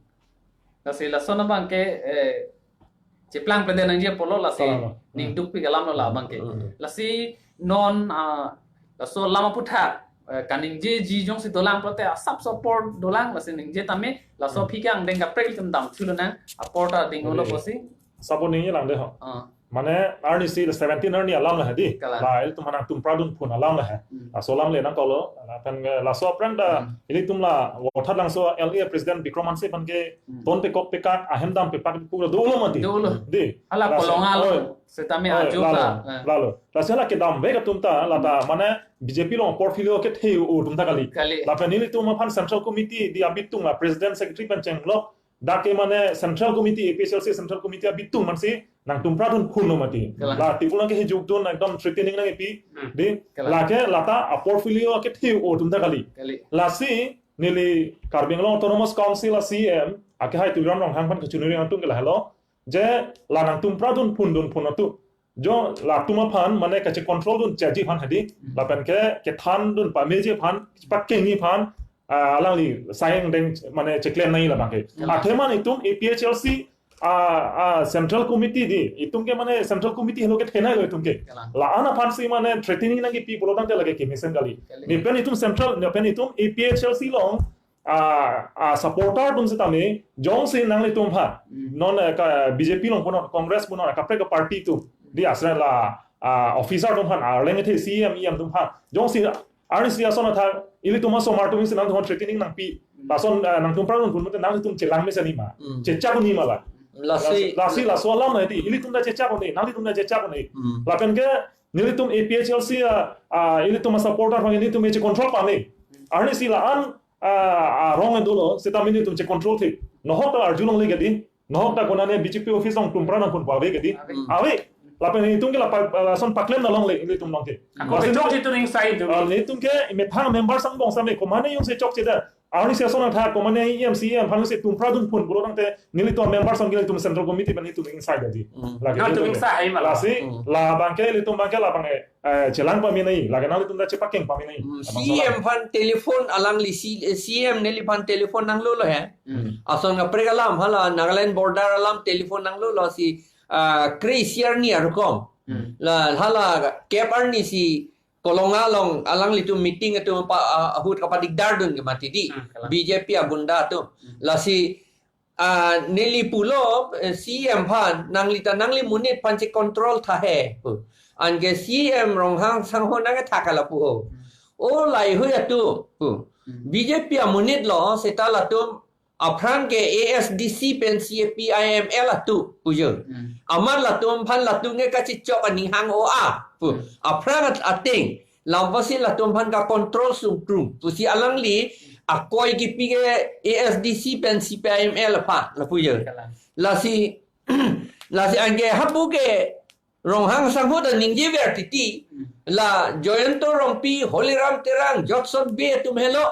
Lasi lason abang ke, eh, cheplang pede nangji apotlo lasi Salam. Ningdukpik alam lo labang ke. Hmm. Lasi non, ah, laso alam aputhak, eh, kaningjeji jongsi dolang pulote asap support dolang lasi ningje tame laso Hmm. aphi ke angdeng kaprek tum damthu lonang apor ta ding-olo Ore. Pusi. Support ningjelang de ho. Ah. Mane arnisi le seventeen arni alam le he di. Kalang. La ilitum aphan nangtumpradunphun alam le he. Hmm. Laso alam le nangkoklo. Lapen, eh, laso aphrang ta Hmm. ilitum la Vothatlangso L A President Bikram Hanse aphan ke Hmm. ton pekok pekak ahem dam pepak pura dolo mati. Dolo. Di. Hala Lasi, Kolonga lo. Oi. Setame Oi, ajo lalo, ka. Eh. Lalo. Lasi hala kedamvek atum ta, la ta, Hmm. mane B J P along portfolio kethe-o atum ta kali. Kali. Lapen nelitum aphan Central Committee di abitung la President Secretary pen chenglok. Dak ke mane Central Committee, A P H L C Central Committee abitung mansi nangtumpradunphun lo mati. Kalang. La tibul nangkehijukdun ekdom threatening nangkipi. Hmm. Di, Kalang. Lake lata a-portfolio kethe-o atum ta kali. Kali. Lasi neli Karbi Anglong Autonomous Council a-C E M, akehai Tuliram Ronghang aphan kachiningri atum ke lahelo. Je la nangtumpradunphundunphun atum. Jo latum aphan mane kachecontrol dun cheji aphan hedi. Hmm. Lapen ke kethandun pameji aphan, pakengji aphan, ah, alangli sai angdeng mane cheklem nangji labang ke. Hmm. Athema nelitum A P H L C, ah, ah, Central Committee di. Itum ke mane Central Committee helo kethenei lo itum ke. Kalang. La-an aphansi mane threatening nangkipi pulo tangte lake kemesen kali. Kali. Neli pen itum Central, neli pen itum A P H L C along, ah, ah, supporter atum setame, jongsi nanglitum aphan. Hmm. Non, eh, ka, B J P along punon, Congress punon, kaprek party atum. Di asra la, ah, officer atum aphan, ah, arleng kethe C E M, E M atum aphan. Jongsi arnisi ason athak, ilitum asomar atumsi nangtum aphan threatening nangpi. Hmm. Lason, ah, nangtumpradunphun mate nangtum chelang mesen nima. Hmm. Chechak nima la. Lasi, lasi, lasi, laso alam na di, ilitum ta chechak un-e, nanglitum ta chechak un-e. Hmm. Lapen ke, nelitum A P H L C, ah, ah, ilitum a-supporter aphan nelitum checontrol pame. Hmm. Arnisi la-an, ah, ah, wrong dolo, setame nelitum checontrol thik. Nohok ta arjulongle ke di. Nohok ta konane B J P office along tumpradunphun pu ave ke di. Ave. Hmm. Ave. Lapen itum ke la pa-, lason paklem nalongle, ilitum along ke. Ako Lasi pechok nelitum, itum ingsai itum. Ah, nelitum ke methang members angbong setame, komane jongsi chokche da. Arnisi ason athak, komane E M, C E M aphansi tumpradunphun pulo tangte, nelitum members along ke nelitum Central Committee pen nelitum ingsai da di. Hmm. Lake nangtum itum ingsai hai ma la. Lasi, Hmm. labang ke ilitum abang ke labang, eh, eh, chelang pame nangji, lake nanglitum ta chepakeng pame nangji. Hmm, Abang C E M solang. Aphan telephone alangli C-, eh, C E M neliphan telephone nanglolo he. Hmm. Ason kaprek alam hala Nagaland border alam telephone nanglolo si, ah, kre-isi arni arukom. Hmm. La hala kep arni si Kolonga along alanglitum meeting atum pa, ah, ahut kapadikdardun ke mati di. Hmm, kalang. B J P agunda atum. Hmm. Lasi, ah, neli pulo, eh, C E M aphan, nangli ta nangli monit aphan checontrol tha he pu. Anke C E M Ronghang sangho nangkethak lapu ho. Hmm. O lahei atum pu. Hmm. B J P amonit lo, seta latum aphrang ke A S D C pen C P I M L atum pu jo. Hmm. Amat latum aphan latum ke kachechok aning hang-o-a pu. Hmm. Aphrang at-, ateng, lapusi latum aphan kacontrol sungkrung pusi alangli akoi kipi ke A S D C pen C P I M L aphan lapu jo. Kalang. Lasi, lasi anke hapu ke Ronghang sangho ta ningjever titi, Hmm. la Jayanta Rongpi, Holiram Terang, Jotson Bey atum helo,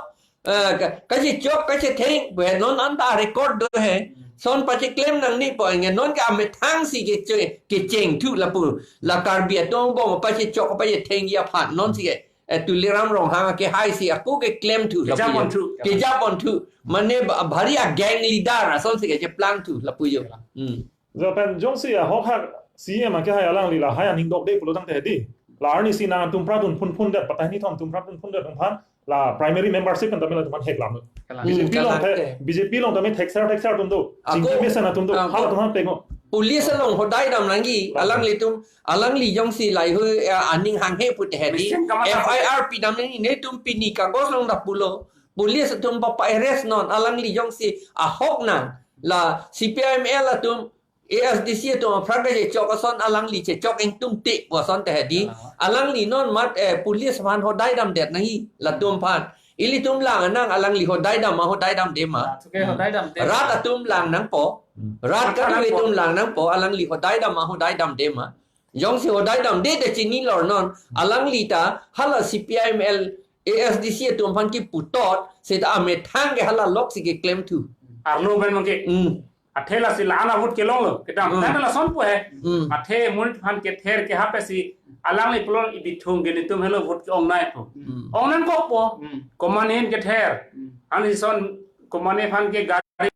eh, ka-, kachechok, kachetheng, pu he non anta record do he, Hmm. son pacheklem nangne pu anke non ke amethang si keche-, kechengthu lapu, la Karbi atum angbong pachechok, pachethengji aphan, non si ke, eh, Tuliram Ronghang akehai si ako keklemthu lapu jo. Kejaponthu. Kejaponthu. Mane ba-, bhari a-gang leader, ason si kecheplangthu lapu jo. Hmm. Lapen jongsi ahok hak C E M akehai alangli lahai aning dokde pulo tangte di. La arnisi nangtumpradunphunphun det, patah ni thom tumpradunphun det atum aphan, la primary membership pen tame latum aphan hek lam. Kalang. B J P along Kalang te, te. B J P along tame thekser thekser atum do. Ako, Chingki mesen atum do. Ako. Hala atum aphan pengo. Police along hodai dam nangji, Kalang. alanglitum, alangli jongsi lahei, eh, aning hanghe pute he di. Mesen kamatha F I R pute. Pidam nangji, netum pini kagos along ta pulo. Police atum papa-arrest non, alangli jongsi ahok nang. La C P I M L atum, A S D C atum aphrang kachechok ason alangli chechok ingtungte pu ason te he di. Kalang. Alangli non mat, eh, police aphan hodai damdet nangji latum aphan. Ilitum lang nang alangli hodai dam ma hodai damde ma. Ah, thuke hodai damde. Rat atum lang nangpo. Hmm. Rat Rat kadu nangpo. Itum lang nangpo alangli hodai dam ma hodai damde ma. Jongsi hodai damde te chini lor non. Alangli ta hala C P I M L A S D C atum aphan kiputot seta amethang ke hala lok si keklemthu. Arlo pen mangke. Hmm. Athe lasi la-an a-vote kelonglo. Kedam. Hmm. Tangte lasonpo he. Hmm. Athe monit aphan kether ke hape si alangli pulo ibithung ke netum helo vote ke-ongnei po. Hmm. Ong nangkokpo. Hmm. Komatne kether. Hmm. Anison komatne aphan ke gari.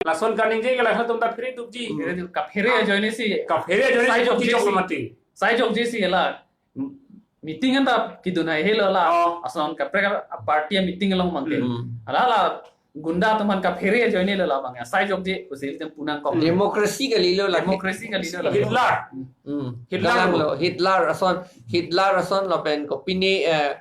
Lason kaningje ke lason atum ta phere dukji. Hmm. Kaphere ajoine si. Kaphere ajoine si Saijokji chok si. Mati. Saijokji si la. Meeting anta kedun helo la. Oh. Ason kaprek a-party a-meeting along abangke. Hmm. Hala la gunda atum aphan kaphere ajoine lo la abang. Saijokji pusi ilitum pu nangkok. Democracy kalilo la. Democracy kalilo la. Hitler. Hmm. Hitler. Kalanglo. Hitler ason, Hitler ason lapen kopine, eh,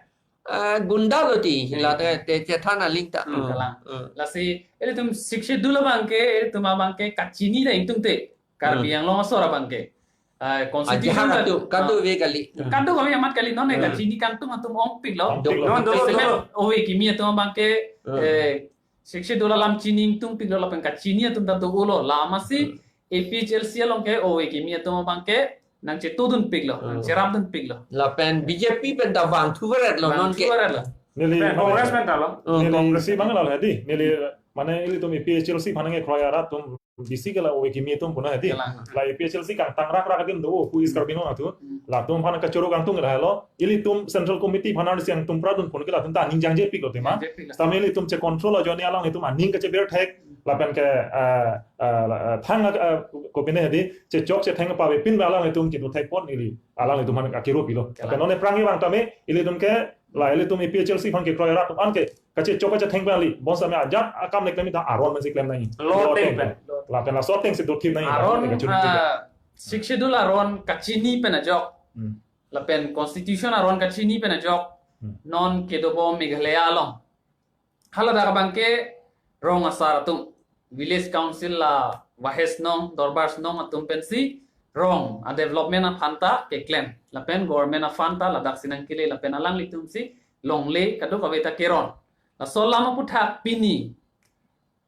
eh, gunda lo ti. Hmm. La te, te chethan aling ta. Hmm, kalang. Hmm. Lasi ilitum Sixth Schedule abangke, ilitum abangke kachini ta ingtungte. Karbi, hmm, Anglong asor abangke. Ah, constitution ajahak ta, atum, ah, kadokave kali. Kadokave amat kali, non, eh, hmm, kachini kangtung atum ongpiklo. Ongpiklo. Non, dolo, dolo. Ove kimi atum abangke, hmm, eh, Sixth Schedule alam chini ingtungpiklo lapen kachini atum ta do-olo. La amatsi, hmm, A P H L C along ke ove kimi atum abangke nangchetudunpiklo, hmm, nangcherapdunpiklo. Lapen B J P pen ta vangthu varetlo, non ke. Vangthu varetlo. Neli, pen mane, Congress pen ta lo. Hmm, neli Congress. Si bang la hedi. Neli, mane ilitum A P H L C aphan nangkekroi arat atum bisi ke la ove kimi atum pu na hedi. Kalang. La A P H L C kangtang rakrak adim do, oh, who is Karbi Anglong atum. Hmm. Latum aphan kachoro kangtung lahelo. Ilitum Central Committee aphan arsi nangtum pradun pon ke latum ta aning jangjepiklo tema. Jangjepiklo. Sitame ilitum che-control ajoine alanglitum aning kacheber thek. Lapen ke, eh, eh, la, eh, thang, eh, kopine hedi, chechok chetheng pavepin alanglitum kedo thekpon ili. Alanglitum aphan akiro pilo. Kalang. Lapen non ephrang ivang tame, ilitum ke, la ilitum A P H L C aphan kekroi arat atum an ke kachechok kachetheng pen kali, bonsitame ajat akam le klem ta aron pensi klem nangji. Law ateng pen. Lapen laso atengsi dothip nangji. Aron, kachuru ah, Sixth Schedule aron kachini pen ajok. Hmm. Lapen constitution aron kachini pen ajok. Hmm. Non kedobom Meghalaya along. Haladak abangke rong asar atum. Village Council la Vahes Nong, Dorbars Nong atum pensi rong a-development aphanta keklem. Lapen government aphanta ladaksi nangkele lapen alanglitumsi longle kadokave ta keron. Laso alam aphuthak pini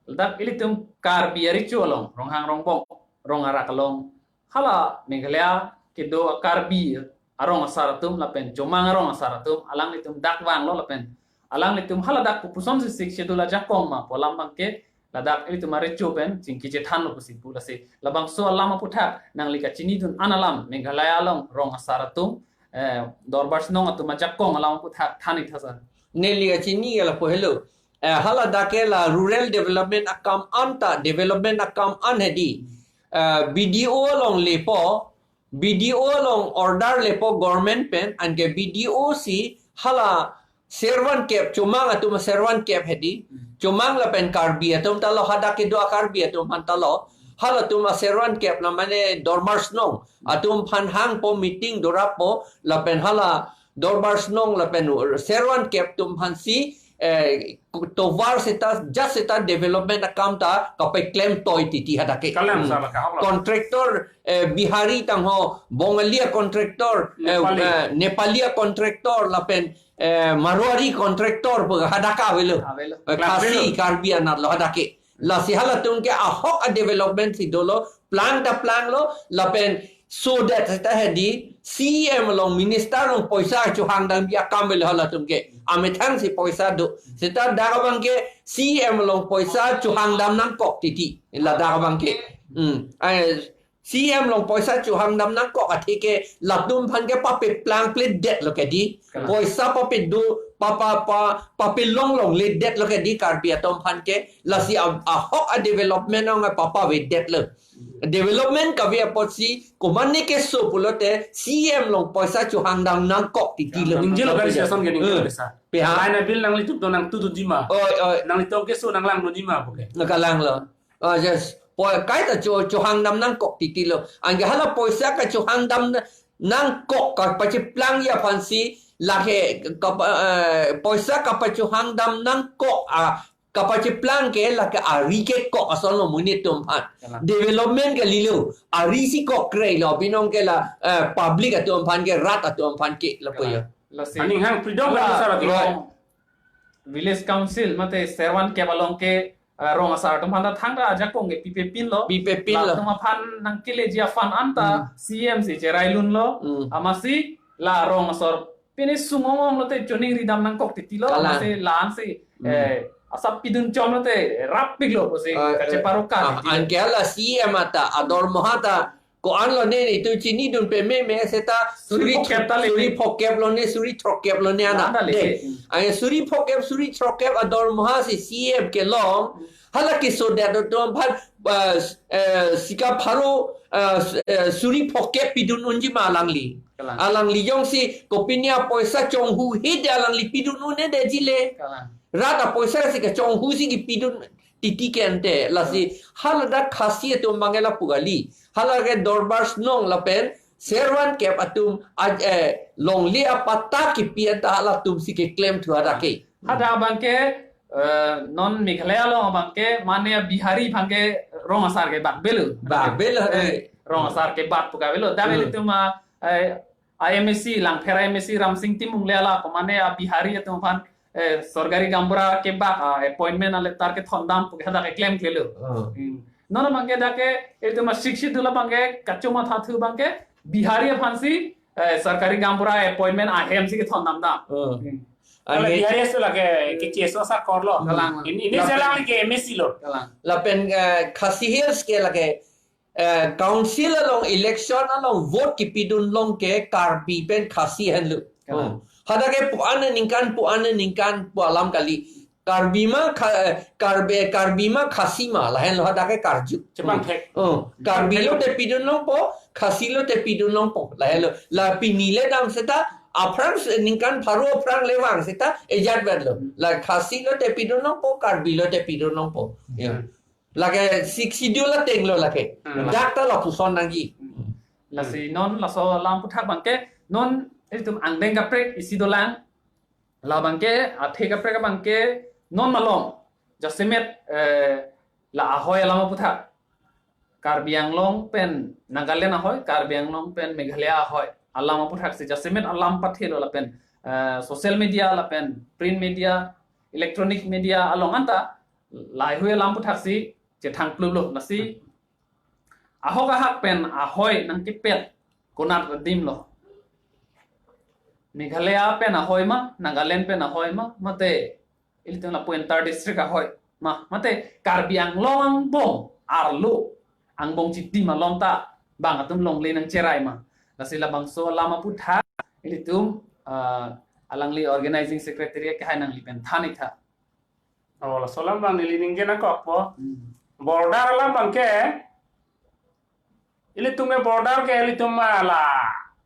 ladak ilitum Karbi arecho along, Ronghang Rongbong, rong arak along. Hala Meghalaya kedo a-Karbi arong asar atum lapen Chomang arong asar atum, alanglitum dak vanglo lapen alanglitum haladak kopusonsi Sixth Schedule ajakong ma pu alam abangke ladak ilitum arecho pen chingki chethanlo pusi pu lasi. Labangso alam aphuthak nangli kachinidun an alam Meghalaya along rong asar atum, eh, Dorbars Nong atum ajakong alam aphuthak than-ik tha sir. Neli kachini ke lapu helo. Eh, haladak ke la rural development akam anta, development akam an hedi. Eh, B D O along lepo, B D O along order lepo government pen, anke B D O si hala servan kep, Chomang atum servan kep hedi. Hmm. Chomang lapen Karbi atum ta lo, hadak kedo a-Karbi atum aphan ta lo. Halatum a-servan kep na mane Dorbars Nong atum aphan hangpo, meeting dorappo, lapen hala Dorbars Nong lapen servan kep atum aphansi, eh, tovar seta, jat seta development akam ta kapeklem toi titi hadak ke. Kalang. Hmm. Sala kahap la. Contractor, eh, Bihari tangho, Bongalia contractor, eh, Nepali. Eh, Nepalia contractor, lapen, eh, Marwari contractor pu hadak avelo. Avelo. Eh, Khasi, avelo. Karbi anat lo hadak ke. Lasi halatum ke ahok a-development si dolo, plan ta plan lo, lapen so that seta hedi, C E M along, minister along poisa chohang damji akam avelo halatum ke. Amethang si poisa do. Seta dak abangke C E M along poisa chohang dam nangkok titi. Ladak abangke. Hmm. Ai, C E M along poisa chohang dam nangkok athe ke latum aphan ke papeplang pledetlo ke di. Kalang. Poisa papedo, pa, pa, pa, papelong longledetlo ke di Karbi atum aphan ke. Lasi a, ahok a-development ong papavedetlo. Development kave apotsi komatne keso pulote C E M along poisa chohang dam nangkok titilo. Ningjelo kali session ke ningjelo. Eh, desa. Peha. Lain a-bill nanglitum do nangtudunji ma. Oi, oi. Nanglitum keso nanglangdunji ma pu ke. Nangkalanglo. Ah, yes. Poi, kaita cho, chohang dam nangkok titilo. Anke hala poisa kachohang dam na, nangkok kapacheplangji aphansi lake kapa, eh, poisa kapachohang dam nangkok, ah, kapacheplang ke lake ari kekok asonlo monit atum aphan. Kalang. Development kalilo. Ari si kokkre lo. Binong ke la, eh, public atum aphan ke, rat atum aphan ke lapu ya. Kalang. Lasi. Aning hang freedom la, kan sar atum. Rong. Village Council mate servan kep along ke, eh, rong asar atum aphan ta thangta ajakong ke pipepinlo. Pipepinlo. Latum aphan nangkeleji a-fund anta, hmm, C E M si cherailunlo. Hmm. Amatsi la rong asor pine sung ong-ong lote choningri dam nangkok titilo. Kalang. Amatsi la-ansi, hmm, eh, asap pidun chom lote rap piklo pusi, ah, kacheparokan, ah, titi. Anke hala C E M ata, adormoha ta, ko-an lone, itum chinidun pememe seta suri, suri phokep ta le, suri phokep lone, suri throkkep lone ana. Lana le. De. Hmm. Anke suri phokep, suri throkkep adormoha si C E M kelong. Hmm. Hala kesodet atum aphan, ah, eh, sika pharo, ah, s-, eh, suri phokep pidun unji ma alangli. Kalang. Alangli jongsi kopine apoisa chonghuhede alangli pidun un-edetji le. Kalang. Rat apoisa si kachonghu si kepidun titi ke ante. Lasi, hmm, hala dak Khasi atum abangke lapu kali. Hala ke Dorbar Shnong lapen Servan Kep atum, aj-, eh, longle apatta kipi anta halatum si keklem thu hadak ke. Hadak abangke, eh, non Meghalaya along abangke mane Bihari abangke rong asar kebak avelo. Bak avelo, eh, eh. Rong asar kebak pu ke avelo. Dak, hmm, ilitum a, eh, a M A C, Langpher a M A C Ramsing Timung le hala ko mane a Bihari atum aphan, eh, sorkari gaonbura kebak, ah, appointment a letter kethondam pu ke hadak keklem klelo. Hmm. Hmm. Non abangke dak ke, itum a Sixth Schedule abangke kachomathathu abangke Bihari aphansi, eh, sorkari gaonbura appointment ahem si kethondam dam. Hmm. Hmm. Kalau anke Bihari aso lake kecheso asar korlo. Kalang. Ini, ini lake selang lagi M A C lo. Kalang. Lapen, eh, Khasi Hills ke lake, eh, council along, election along vote kipidun long ke Karbi pen Khasi henlo. Kalang. Hmm. Hadak ke pu-an aningkan, pu-an aningkan pu alam kali. Karbi ma Kha-, eh, Karbi, Karbi ma Khasi ma, lahenlo hadak ke karju. Chepangthek. Hmm. Hmm. Karbi lote pidun longpo, Khasi lote pidun longpo, lahenlo. La pini le dam seta, aphrang se-, ningkan pharo aphrang le vang seta, ejat verlo. Hmm. La Khasi lote pidun longpo, Karbi lote pidun longpo. Ya. Hmm. Lake Sixth Schedule atenglo lake. Hmm. Dak ta lapuson nangji. Hmm. Lasi non laso alam aputhak abangke, non itum angdeng kaprek isi dolang. La abangke, athe kaprek abangke, non malom. Jasemet, eh, la ahoi alam aputhak. Karbi Anglong pen Nagaland ahoi, Karbi Anglong pen Meghalaya ahoi. Alam aputhak si jasemet alam pathelo lapen, eh, social media lapen print media, electronic media along anta laheihui alam aputhak si chethang pluplo, lasi ahok ahak pen ahoi nangkepet konat adim lo. Meghalaya pen ahoi ma, Nagaland pen ahoi ma, mate ilitum lapu inter district ahoi ma, mate Karbi Anglong angbong arlo angbong chitim along ta bang atum longle nangcherai ma. Lasi labangso alam aputhak ilitum, ah, alangli organizing secretary kehai nangli pen than-ik tha. Oh, laso alam abang neli ningje nangkokpo. Hmm. Border alam abangke, ilitum ke border ke ilitum, ah, la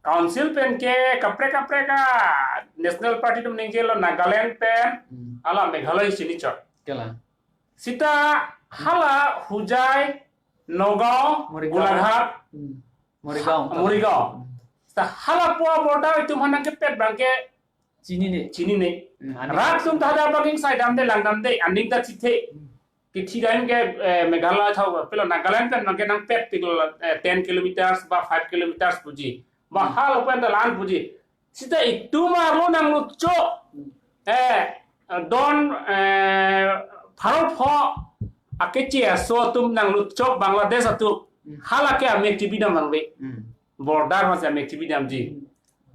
council pen ke kaprek kaprek a national party atum ningjelo Nagaland pen, hmm, hala Meghalaya chini chot. Kalang. Seta hala Hojai, Nagaon, Morigaon. Golaghat, hmm, Morigaon. Morigaon. Hmm. Seta hala pu a-border itum aphan nangkepet abangke chinine. Chinine. Hmm, aning rat atum ta hadak abang ingsai damde, lang damde, aning ta chethe. Hmm. Kithi dam ke, eh, Meghalaya thau, pilo Nagaland pen abangke nangpet piklo, eh, ten kilometers ba five kilometers puji. Ba, hmm, halapu pen ta la-an puji. Seta itum arlo nanglutchok. Hmm. Eh, don, eh, pharo pho akeche aso atum nanglutchok Bangladesh atum. Hmm. Hala ke amek chibidam nangle. Hmm. Border masi amek chibidamji. Hmm.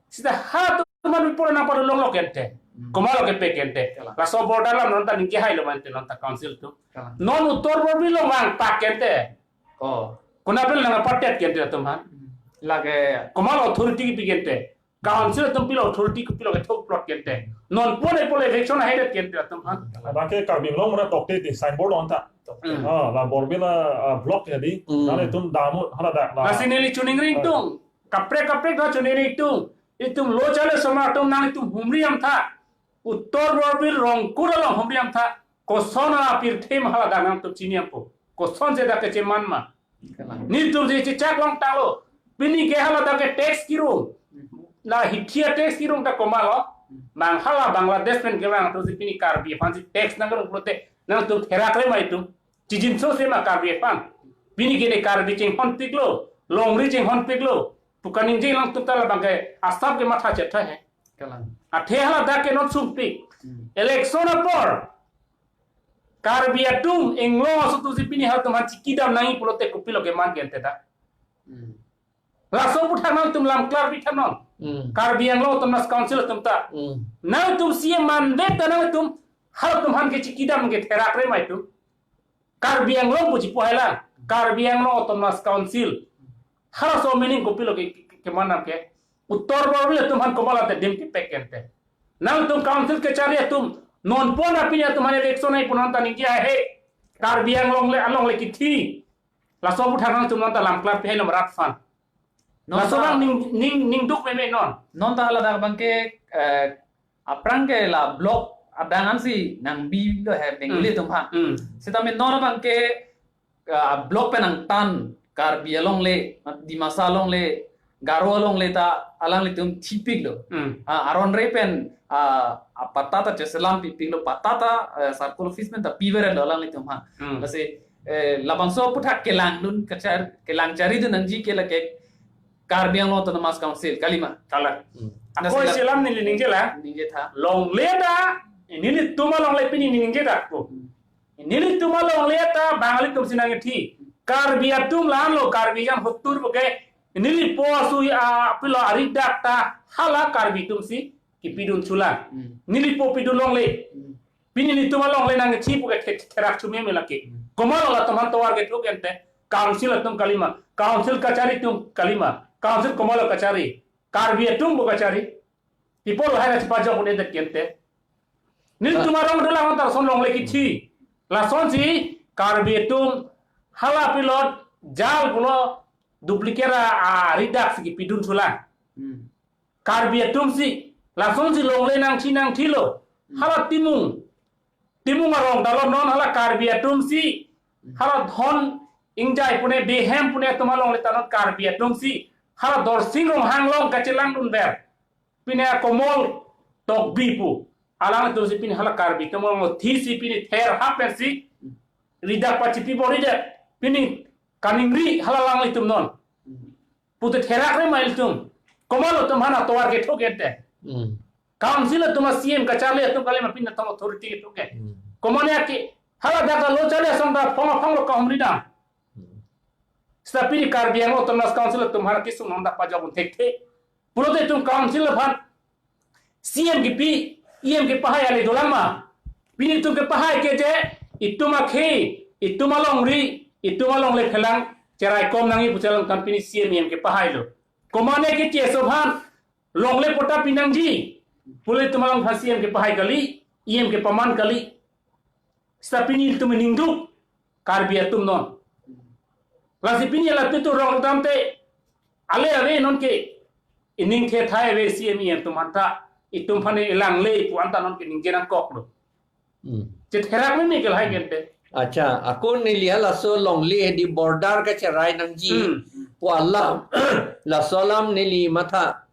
Seta halatum aphan pura nangpadu longlo kente. Hmm. Komatlo kepe kente. Kalang. Laso border alam non ta ningje hailo mante non ta council atum. Kalang. Non Uttor Borbil along vang tak kente. Oh. Konat pen nangpatet kente latum aphan. Hmm. Lake. Komatlo authority kipi kente. Council atum pilo authority kopilo kethok plot kente. Non pone pole eviction ahedet kente latum aphan. Abangke Karbi Anglong mura tokte di signboard on ta. Hmm. Ah, la Borbil a, ah, block ya di. Hmm. Nale itum damu hala dak la. Lasi neli choningri, ah, ingtung. Kaprek kaprek ta choningri ingtung. Itum lo chale osomar atum nanglitum humri damtha. Uttor Borbil Rongkur along humri damtha. Koson apirthe ma hala dak nangtum chini dampo. Kosonsi dak kecheman ma. Kalang. Nelitum si chechak longtanglo. Pini ke hala dak ke tax kirung. La hithi a-tax kirung ta komatlo. Bang hala Bangladesh pen kevang atumsi pini Karbi aphansi tax nangkirung pulote nangtum therak le ma itum. Chijinso se ma Karbi aphan. Pini ke ne Karbi chinghon piklo, longri chinghon piklo pu kaningje nangtum ta labangke asap ke matha chetha he. Kalang. Athe hala dak ke non sungpik. Hmm. Election apor Karbi atum, Anglong aso atumsi pini halatum aphan chikidam nangji pulote kopilo keman kente ta. Hmm. Laso aputhak nangtum lam klar pitha non. Hmm. Karbi Anglong Autonomous Council atum ta. Hmm. Nangtum C E M mandate ta nangtum Halatum aphan ke chikidam ke therak re mai tu. Karbi Anglong pu chipu hai la. Karbi Anglong Autonomous Council. Halaso meaning kopilo ke, ke, ke manam ke. Uttar Borbil atum aphan komat ante dim kepek ente. Nangtum council kachari atum, non pon apini atum aphan election ai punon ta ningje ahe. Karbi Anglong le, alongle kithi. Laso aputhak nangtum non ta lam klar pi hai lom rat aphan. Non laso ta bang ning, ning, ningduk meme non. Non ta hala dak abang ke, eh, aphrang ke la block adang ansi nangbi lo he Bengali Hmm. atum aphan. Hmm. Sitame non abang ke, ah, block pen nangtan Karbi alongle, Dimasa alongle, Garo alongle ta alanglitum thipiklo. Hmm. Ah, aron re pen, ah, ah, patta ta cheselam pipiklo, patta ta, eh, circle office pen ta piveren lo alanglitum aphan. Hmm. Lasi, eh, labangso aputhak kelangdun kachar, kelang charidun nangji ke lake Karbi Anglong Autonomous Council, kalima. Kalang. Hmm. Ako lasi la- selam neli ningje la. Ningje tha. Longle ta, nelitum alongle pini ningje ta ko. Hmm. Nelitum alongle ta Bangali atum si nangkethi. Karbi atum la-an lo, Karbi jan hotur bo ke. Nelipo asu a pilo aridak ta hala Karbi atum si kipidun chulang. Hmm. Nelipo pidun longle. Hmm. Pini nelitum alongle nangkethi pu ke the-, therak chume me lake. Hmm. Komat lo latum aphan tovar kethuk ente. Council atum kalima. Council kachari atum kalima. Council komat lo kachari. Karbi atum bo kachari. People hai na chipajok un-e det kente. Nelitum arong dolang antar son longle kithi. Lasonsi Karbi atum hala pilot jal pulo duplicate a, a ridak si kipidun chulang. Hmm. Karbi atum si lasonsi longle nangthi nangthilo. Hmm. Hala Timung. Timung arong dalo non hala Karbi atum si. Hmm. Hala Dhon Ingjai pune Behem pune atum alongle ta non Karbi atum si. Hala Dorsing Ronghang along kachelangdun ber. Pine Komol Tokbi pu. Alangtum si pine hala Karbi atum along thi si pine ther hapen si. Ridak pachipi bo ridak. Pine kaningri hala alanglitum non. Pute therak re mai ilitum. Komat lo atum aphan atovar kethuk ente. Hmm. Council atum a C M kacharli atum kalima pine atum authority kethuk ke. Hmm. Komat ne aki hala dak lo charli asong ta phong phong lo kahumri dam. Hmm. Seta pini Karbi Anglong Autonomous Council atum aphan kisung nang dak pajok un thekthe. Pulote itum council aphan C M kipi, E M kipahai ale dolang ma. Pini itum kepahai ke je, itum akhei, itum alongri, itum alongle phelang, cherai kom nangji pu chelang kan pini C M E M kepahai lo. Komat ne ke cheso aphan, longle patta pinangji. Pule itum along aphan C M kepahai kali, E M kepaman kali. Seta pini itum ningduk Karbi atum non. Lasi pini lapitu rong damte ale ave non ke ining the thai ave C M E M atum anta itum aphan elang le pu anta non ke ningje nangkok lo. Hmm. Chetherak meme ke lahai kente. Acha, ako neli halaso longle hedi border kacherai nangji Hmm. pu alam, laso alam neli matha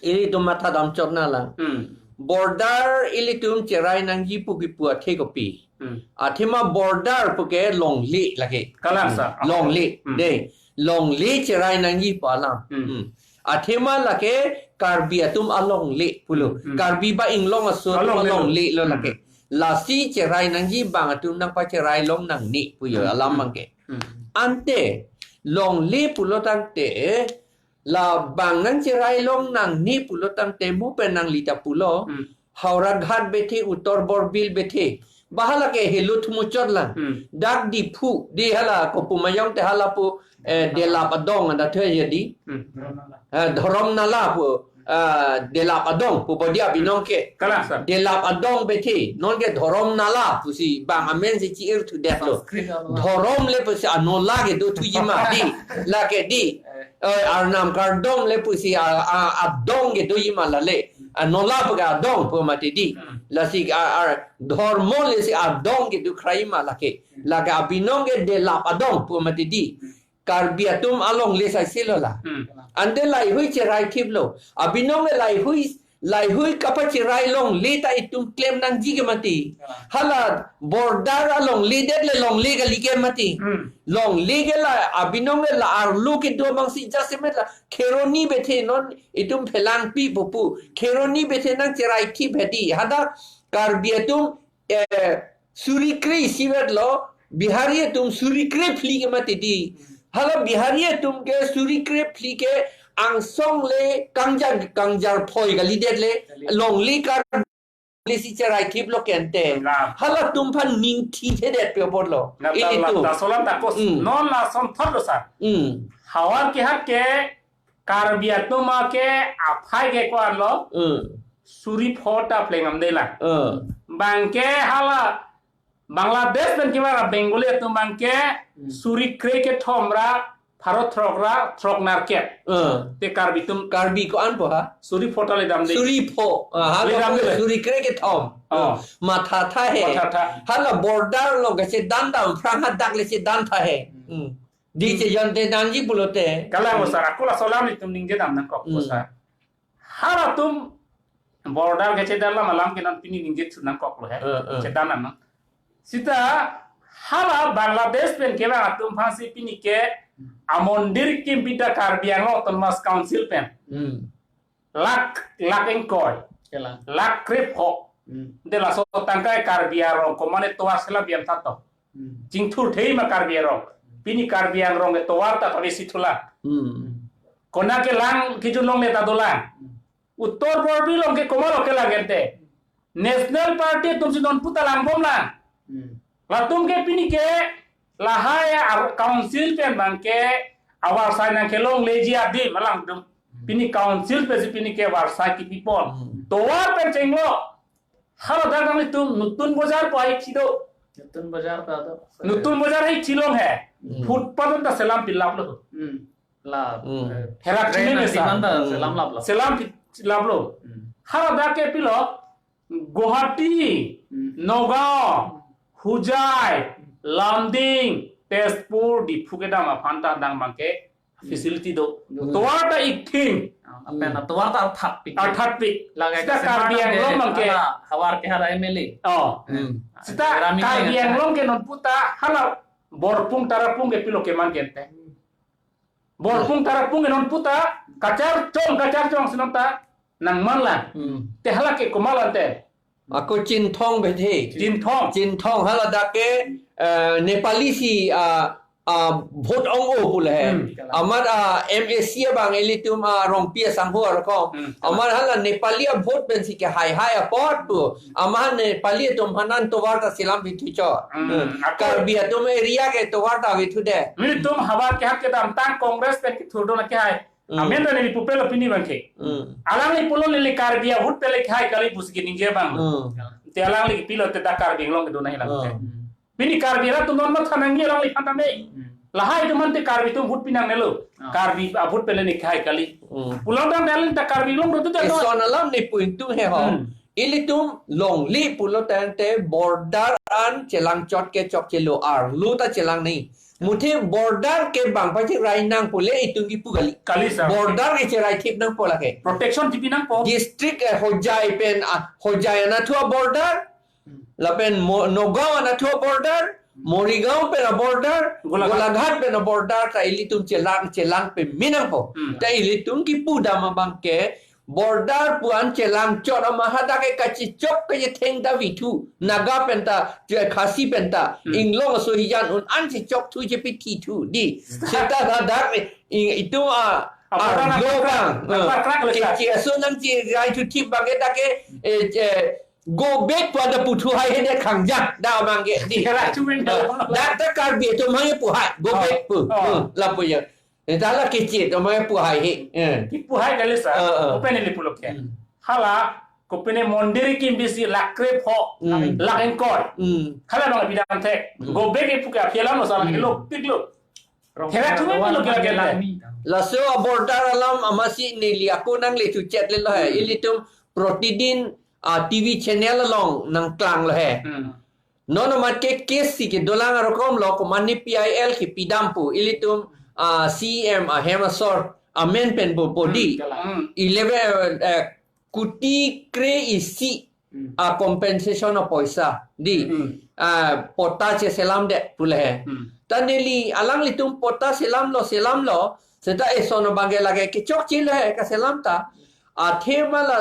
ilitum matha dam chok nanglang. Hmm. Border ilitum cherai nangji pu kipu athe kopi. Hmm. Athema border pu ke longle lake. Kalang sa. Longle. Hmm. De. Longle cherai nangji pu alam. Hmm. Hmm. Athema lake Karbi atum alongle pulo. Hmm. Karbi ba inglong aso atum alongle lo. Alongle lo lake. Hmm. Lasi cherai nangji bang atum nangpacherai long nangne pu yo Hmm. alam Hmm. bang ke. Hmm. Ante longle pulo tangte labang nangcherai long nangne pulo tangte mu pen nangli ta pulo. Hmm. Howraghat bethe, Uttar Borbil bethe. Ba hala ke helut muchot lang. Hmm. Dak Diphu, di hala kopu mayong te hala pu, eh, Delap adong anda thue jadi. Hmm. Eh, Dhorom Nala pu, ah, Delap adong pu bodi abinong ke. Kalang sa. Delap adong bethe, non ke Dhorom Nala pusi bang amen si chi-ir thudet lo. Sanskrit alo. Dhorom le pusi anola ke do thuji ma di. Lake di. Eh. Eh, Arnam kardom le pusi a, a, adong ke doji ma lale. Anola pu ke adong pu mati di. Hmm. Lasi a, a, dhormo le si adong ke do krai ma lake. Hmm. Lake abinong ke Delap adong pu mati di. Hmm. Karbi atum alongle sai si lo la. Hmm. Ante laihui cherai thip lo. Abinong ke laihui, laihui kapacherai longle ta itum klem nangji ke mati. Ya. Hala border alongle det le longle kali ke mati. Hmm. Longle ke la abinong ke la arlo kedo abang si jasemet la Kheroni bethe non itum phelangpi pupu. Kheroni bethe nangcherai thip hedi. Hadak Karbi atum, eh, suri kre isivet lo, Bihari atum suri kre phli ke mati di. Hala Bihari atum ke suri kre phli ke angsong le kangjar, kangjar phoi kalidet le, longle kar si cherai thip lo kente. Nga. Halatum aphan ning thithedet pe apotlo. Nga, ta la, ilitum. Ta solam ta kos. Hmm. Non la son thot lo sa. Hmm. Havar kehak ke Karbi atum ke aphai ke ko-an lo. Hmm. Suri pho ta plengam de la. Hmm. Bangke hala Bangladesh pen kevang Bengali atum bangke Hmm. suri krekethom ra pharo throk ra throk nerkep. Hmm. Te Karbi atum Karbi ko-an po ha? Suri pho ta ledam de. Suri pho. Ah, ha, Ledam ko de. Suri krekethom. Oh. Hmm. Matha tha he. Matha tha. Hala border along kachedan dam aphrang hadak le chedan tha he. Hmm. Di Hmm. chejon te danji pulote. Kalang Hmm. sar, ako la solam ilitum ningje dam nangkok Hmm. sar. Halatum border kechedan alam alam ke non pini ningje thu nangkok lo he. Eh, eh. Chedan nang. Seta hala Bangladesh pen kevang atum aphansi pini ke amondir kimpi ta Karbi Anglong Autonomous Council pen. Hmm. Lakh, lakh ingkoi. Kelang. Lakh krepho. Hmm. De laso tangka Karbi arong komane tovar sela biam tha to. Hmm. Chingthur thei ma Karbi arong. Pini Karbi Anglong ke tovar ta kami si thula. Hmm. Kona kelang kijun longle ta dolang. Hmm. Uttor Borbil along ke komat lo kelang kente. National Party atum si non puta langbom lang. Hmm. Latum ke pini ke lahai ar council pen bangke avarsai nangkelongleji adim alangtum. Hmm. Pini council pen si pini ke avarsai kipipon. Hmm. Tovar pen chenglo. Haladak nanglitum Nutun Bojar pu hai thi do. Nutun Bojar ta do. Nutun Bojar hai thi long he. Hmm. Footpath ta selam pilap lo. Hmm. La. Hmm. Eh, Herak drain chini nanti mesa. Manta Hmm. selam lap lo. Selam pi-, lap lo. Hmm. Haladak ke pilo, Guwahati, Hmm. Nagaon, Hojai, Lumding, Tezpur, Diphu kedam aphan ta dang bangke Hmm. facility do. Hmm. Tovar ta ik thing. Ah, apen Hmm. tovar ta arthat pik. Arthat pik. Lake Seta kasem Karbi Anglong ke bangke. Ala havar ke hara M L A. Oh. Hmm. Seta Rami Karbi Anglong ke non puta hala Borpung Tarapung ke pilo keman kente. Borpung Tarapung ke non puta kacharchong, kacharchong si non ta nangman lang. Hmm. Te hala ke komat lo te. Ako Chinthong bethe. Chinthong. Chinthong haladak ke, eh, Nepali si, ah, ah, vote ong-o pu le he. Hmm. Amat, ah, M A C abang ilitum, ah, Rongpi asangho arokong. Hmm. Amat hala Nepali a-vote pensi kehai hai apot pu. Amat Nepali atum aphan an tovar ta selam pithu chot. Hmm. Hmm. Ako Karbi atum area ke tovar ta pithu de. Nelitum havar kehak kedamtang Congress pen kethur do na kehai. Hmm. Amen ta neli pupe lo pini bangke. Hmm. Alangli pulo neli Karbi a-vote pele kehai kali pusi keningje abang. Hmm. Te alangli pilo te dak Karbi Anglong kedo na hilang Hmm. ke. Pini Karbi rat atum non matha nangji alangli aphan tame. Hmm. Lahai atum ante Karbi atum vote pinangnelo. Ah. Karbi a-vote pele ne kehai kali. Hmm. Pulang dang dalin ta Karbi Anglong ro tu ta no. Eson alam ne pu ingtung he ho. Hmm. Ilitum longle pulo tangte border an chelang chot ke chokchelo, arlo ta chelang nangji. Muthe border ke bang pacherai nang pule itum kipu kali. Kali sa. Border ke cherai thip nangpo lake. Protection tipi nangpo. District, eh, Hojai pen, ah, Hojai anatthu a-border. Hmm. Lapen Mo-, Nagaon anatthu a-border. Morigaon pen a-border. Golaghat. Golaghat pen a-border ta ilitum chelang, chelang peme nangpo. Hmm. Ta ilitum kipu dam abang ke border pu an chelang chot amat hadak ke kachechok kachetheng ta vithu. Naga pen ta, Khasi pen ta. Hmm. Inglong aso hijan un an chechok thu chepithi thu di. Seta hadak i-, itum a, Abang a, lo bang. Nangpakrak, nangpakrak le sa. Ke, ke aso nangcherai thu thip abang ke dak ke, eh, eh, go back pu ada puthu hai hene khangjak da abang ke di. Kera chumen da. Dak ta Karbi atum hai pu hai, go Oh. back pu. Oh. Hmm, lapu ya. Ita la kichit, amai pu hai he. Eh. Kipu hai kali sa. Eh, eh. Open ini pulo ke. Hmm. Hala, kopine mondir kimbisi lakh krepho, Hmm. lakh ingkoi. Hmm. Hala bang bidang the. Hmm. Go back ipu ke aphi alam lo sa Hmm. lo pik lo. Rong Hera rong chume rong lo kira kira. Laso a-border alam amatsi neli ako nangle chuchet le lo he. Hmm. Ilitum protidin, ah, T V channel along nangklang lo he. Hmm. Non amat ke case si kedolang arokom lo, komatne P I L kepi dam pu, ilitum, ah, C E M ahem asor amen pen pu pu di. Hmm, kalang. Hmm. Eleven, eh, kuti kre-isi, Hmm. ah, compensation apoisa di. Hmm. Ah, patta cheselam det pu le he. Hmm. Ta neli alanglitum patta selam lo, selam lo, seta eson abang ke lake kechokche le he kaselam ta. Athema la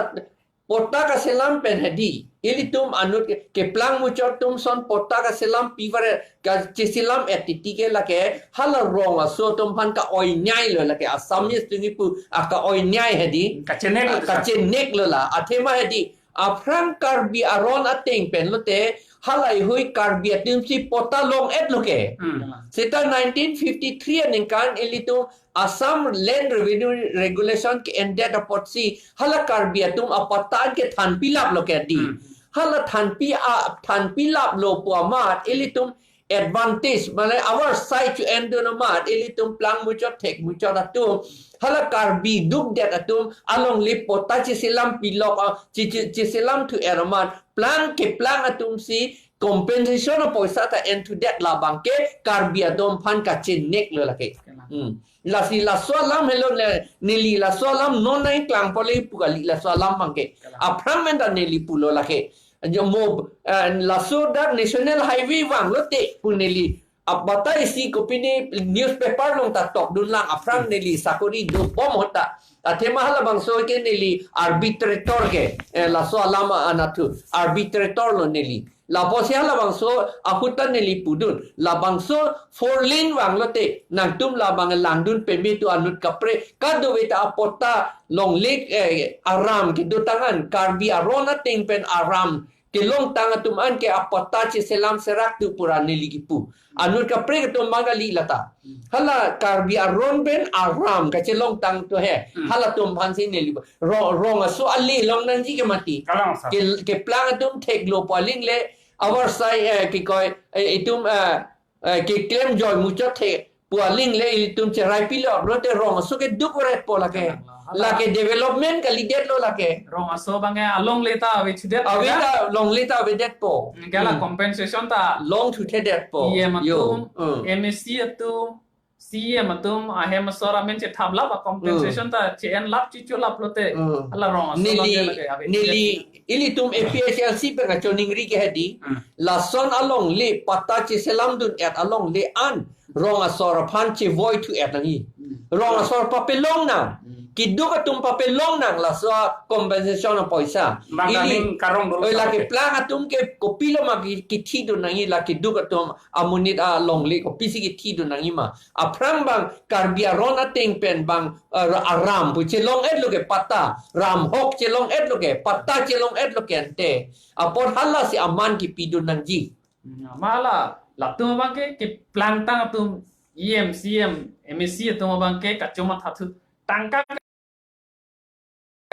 patta kaselam pen hedi. Ilitum anut ke, keplang muchot atum ason patta kaselam pivar kacheselam etiti ke lake hala rong aso atum aphan ka-oinyai lo lake Assamese atum kipu a ka-oinyai hedi. Kachenek lo. Ah, kachenek lo la. Athema hedi. Aphrang Karbi aron ateng pen lote, halahei hui Karbi atum si patta long-et lo ke. Hmm. Seta nineteen fifty-three aningkan ilitum Assam Land Revenue Regulation ke-endet apotsi hala Karbi atum apatta an ke thanpilap lo ke di. Hmm. Hala thanpi a, thanpilap lo pu amat ilitum advantage, mane avarsai cho-endun amat ilitum plang muchot thek muchot atum, hala Karbi dukdet atum alongle patta cheselam pilok, ah, che-, che-, cheselam thu-et amat plang keplang atum si compensation apoisa ta enthudet labang ke Karbi atum aphan kachenek lo lake. Kalang. Hmm. Lasi laso alam helo le neli laso alam non nangklang pole pu kali laso alam abang ke. Kalang. Aphrang men ta neli pulo lake. Anjo mo, eh, laso dak National Highway vang lote pu neli apatta isi kopine newspaper along ta tokdun lang aphrang neli sakori dobom ahut ta. Athema halabangso ke neli arbitrator ke, eh, laso alam anatthu arbitrator lo neli. Lapusi halabangso ahut ta neli pudun. Labangso four lane vang lote nangtum labang langdun peme tu anut kaprek. Kadokave ta apatta longle, eh, aram kedotang an, Karbi aron ateng pen aram kelongtang atum an ke apatta cheselam serak tu pura neli kipu. Anut kaprek atum abang kali lata. Hala Karbi aron pen aram kachelongtang tu he. Hmm. Halatum aphan si neli pu. Ro-, rong aso ale long nangji ke mati. Kalang, sir. Ke, keplang atum thek lo pu aling le avarsai, eh, kikoi, eh, itum, eh, eh, keklem joi muchot thek pu aling le itum cherai pilok lote rong aso ke duk ret po lake. Kalang, hala. Lake development kalidet lo lake. Rong aso abang ke alongle ta ave chudet. Ave ta longle ta avedetpo. Kala Hmm. compensation ta long thuthedetpo. E M Yo. atum, Hmm. M A C atum, C E M atum, ahem asor amen chethaplap a compensation Hmm. ta che-enlap chicholap lote. Hmm. Hala rong aso Neli, abang ke lake ave neli, chudet. Ilitum A P H L C pen kachoningri ke hedi. Hmm. Lason alongle patta cheselamdun-et alongle an rong asor aphan chevoi thu-et nangji. Hmm. Rong asor papelong nang. Hmm. Keduk atum papelong nang laso compensation apoisa. Bang Ili, kaning karong dolo oi, sa lake ke. Plang atum ke kopilo ma ki-, kithidun nangji la keduk atum amonit alongle kopisi kithidun nangji ma. Aphrang bang Karbi aron ateng pen bang, eh, ra-, aram pu chelong-et lo ke patta, ram hok chelong-et lo ke, patta chelong-et lo ke ante. Apot halasi aman kipidun nangji. Hmm, mala, latum abang ke, keplangtang atum E M, C E M, M A C atum abang ke, kachomatha thu. Tangka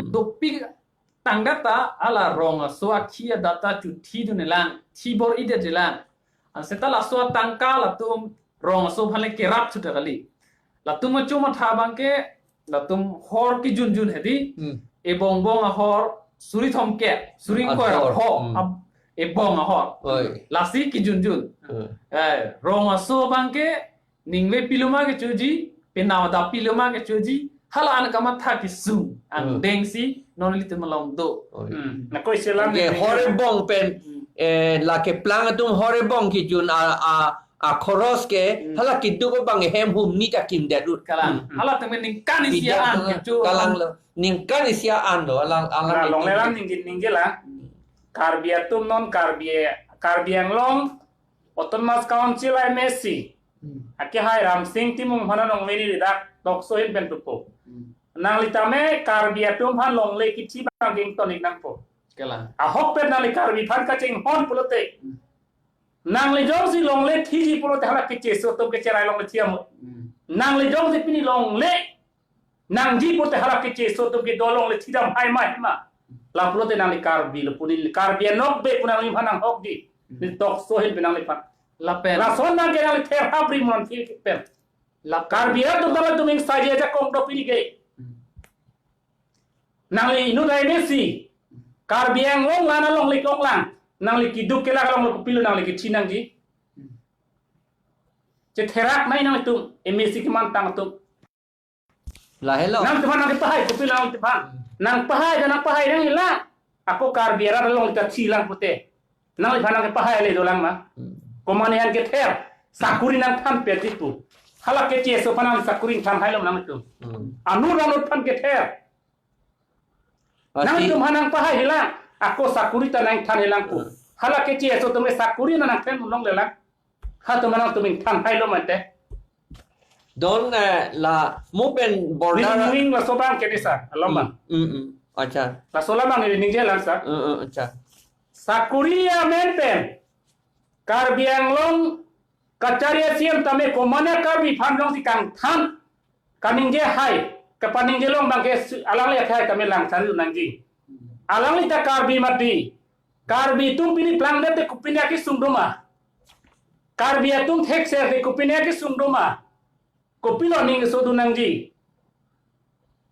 dopik tangdet ta, hala rong aso akhi adat ta chuthidun-elang, thibor-idet-elang. An seta laso atangka latum rong aso aphan le kerap chuta kali. Latum achomatha abang ke, latum hor kijunjun hedi, Hmm. ebongbong ahor, suri thomkep, suri ingkoi Ahor. Ho, Hmm. ab-, ebong ahor. Oi. Lasi kijunjun. Hmm. Eh, rong aso abang ke, ningle pilo ma kechoji, penap adap pilo ma kechoji, hala an kamatha kesung, an Hmm. dengsi, non ilitum along do. Oi. Hmm. Na koi selam Oke, ni hor ebong pen, Hmm. eh, lake plang atum hor ebong kijun a, a, akhoros ke, Hmm. hala keduk abang hem humni ta kimdet ut. Kalang. Hmm. Hala temen ningkan isi Bidak an tu kecho. Kalang lo. Ningkan isi an lo, alang, alang Na, itu. Longlelang ningje, ningje la. Karbi atum non Karbi, Karbi Anglong, Autonomous Council M A C. Hmm. Akehai Ramsing Timung aphan nangveni dak tokso ahin pen thupo. Hmm. Nangli tame Karbi atum aphan longle kithi abang ington-ik nangpo. Kalang. Ahok pen nangli Karbi aphan kachinghon pulote. Hmm. Nangli jongsi longle thiji pulote hala kecheso atum ke cherai longle thi amo. Hmm. Nangli jongsi pini longle nangji pulote hala kecheso atum ke dolongle thidam hai ma hai ma. La pulote nangli Karbi lo pu neli Karbi anokbe pu nangliphan nanghokji. Hmm. Neli tokso ahin pen nangliphan. Lapen. Lason abang ke nangli ther hapri munan thi pen. La Karbi atum tala tuming saji aja kong dopini ke. Hmm. Nangli inut M A C. Karbi Anglong la nang longle kong lang. Nangli keduk kelak along lo kopilo nangli kithi nangji. Hmm. Chetherak nai nangtum M A C kemantang atum. Lahelo. Nangtumphan nangkepahai, kopilo nangtumphan. Nangpahai, nangpahai nang ila. Ako Karbi arat along ta thilang pute. Nangliphan nangkepahai le dolang ma. Hmm. Komane an kether. Sakuri nangthan pe di pu. Hala kecheso aphan nang sakuri than hailo nangtum. Hmm. Anur anur aphan kether. Pasti. Nangtumphan nangpahai hilang. Ako sakuri ta nangthan hilang pu. Hmm. Hala kecheso atum ke sakuri nangthan longle lang. Hatum nangtum ingthan hailo mante. Don, eh, la mo pen border. Ning, ning laso abang ke desa, alom abang. Mm, mm, mm. Acha. Laso alam nangli ningje lang sir. Eh, eh, acha. Sakuri amen pen Karbi Anglong kachari a-C E M tame komatne Karbi aphan jongsi kangthan kaningje hai, kapaningje long abangke su-, alangli akhai tame langthan nangji. Alangli ta Karbi mati. Karbi atum pini plangdet te kopine akesung do ma? Karbi atum thekser te kopine akesung do ma? Kopilo aning keso do nangji?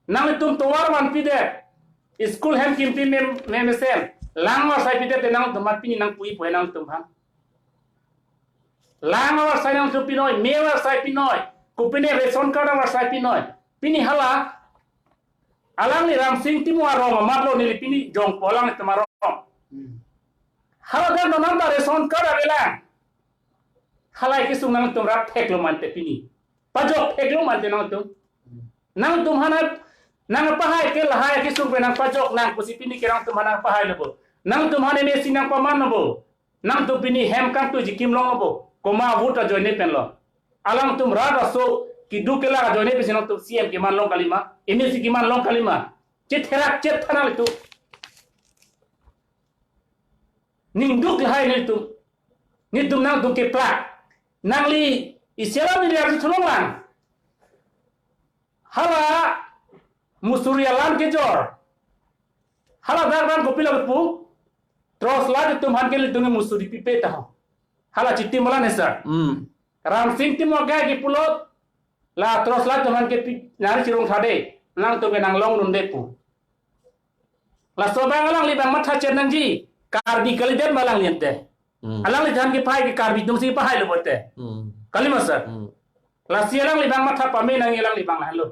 Nangtum tovar vanpidet, school hem kimpi mem-, memesen, lang avarsai pidet te nangtum aphan pini nangpui pue nangtum aphan. Lang avarsai nangtum pinoi, me avarsai pinoi, kopine ration card avarsai pinoi. Pini hala, alangli Ramsing Timung arong amatlo neli pini jongpo alangtum arong. Hmm. Hala dak non anta ration card avelang. Halahai kesung nangtum rap theklo mante pini. Pajok theklo mante nangtum. Hmm. Nangtum aphan nangpahai ke lahai kesung pen nangpajok nang pusi pini ke nangtum aphan nangpahailo bo. Nangtum aphan M A C nangpamanlo bo. Nangtum pini hem kangtuiji kimlonglo bo. Komat vote ajoine penlo? Alangtum rat aso keduk kelak ajoine pensi nangtum C E M keman long kalima, M A C keman long kalima? Chetherak chetha nanglitum. Ning duk lahai nelitum. Nelitum nangtum keplak. Nangli isi alam neli arju thulong lang. Hala musuri alam kejor. Hala dak abang kopilo kepu? Torchlight atum aphan ke nelitum musuri pipe taho. Hala Chitim alam he sir. Hmm. Ramsing Timung ke kipulo, la torchlight atum aphan ke pi-, nari chirong thade, nangtum ke nanglong dunde pu. Laso abang alangli abang matha chet nangji, Karbi kalidet ma alangli ante. Hmm. Alangli aphan kepahai ke Karbi atumsi pahailo bo te. Hmm. Kalima sir. Hmm. Lasi alangli abang matha pame nangji alangli abang lahenlo.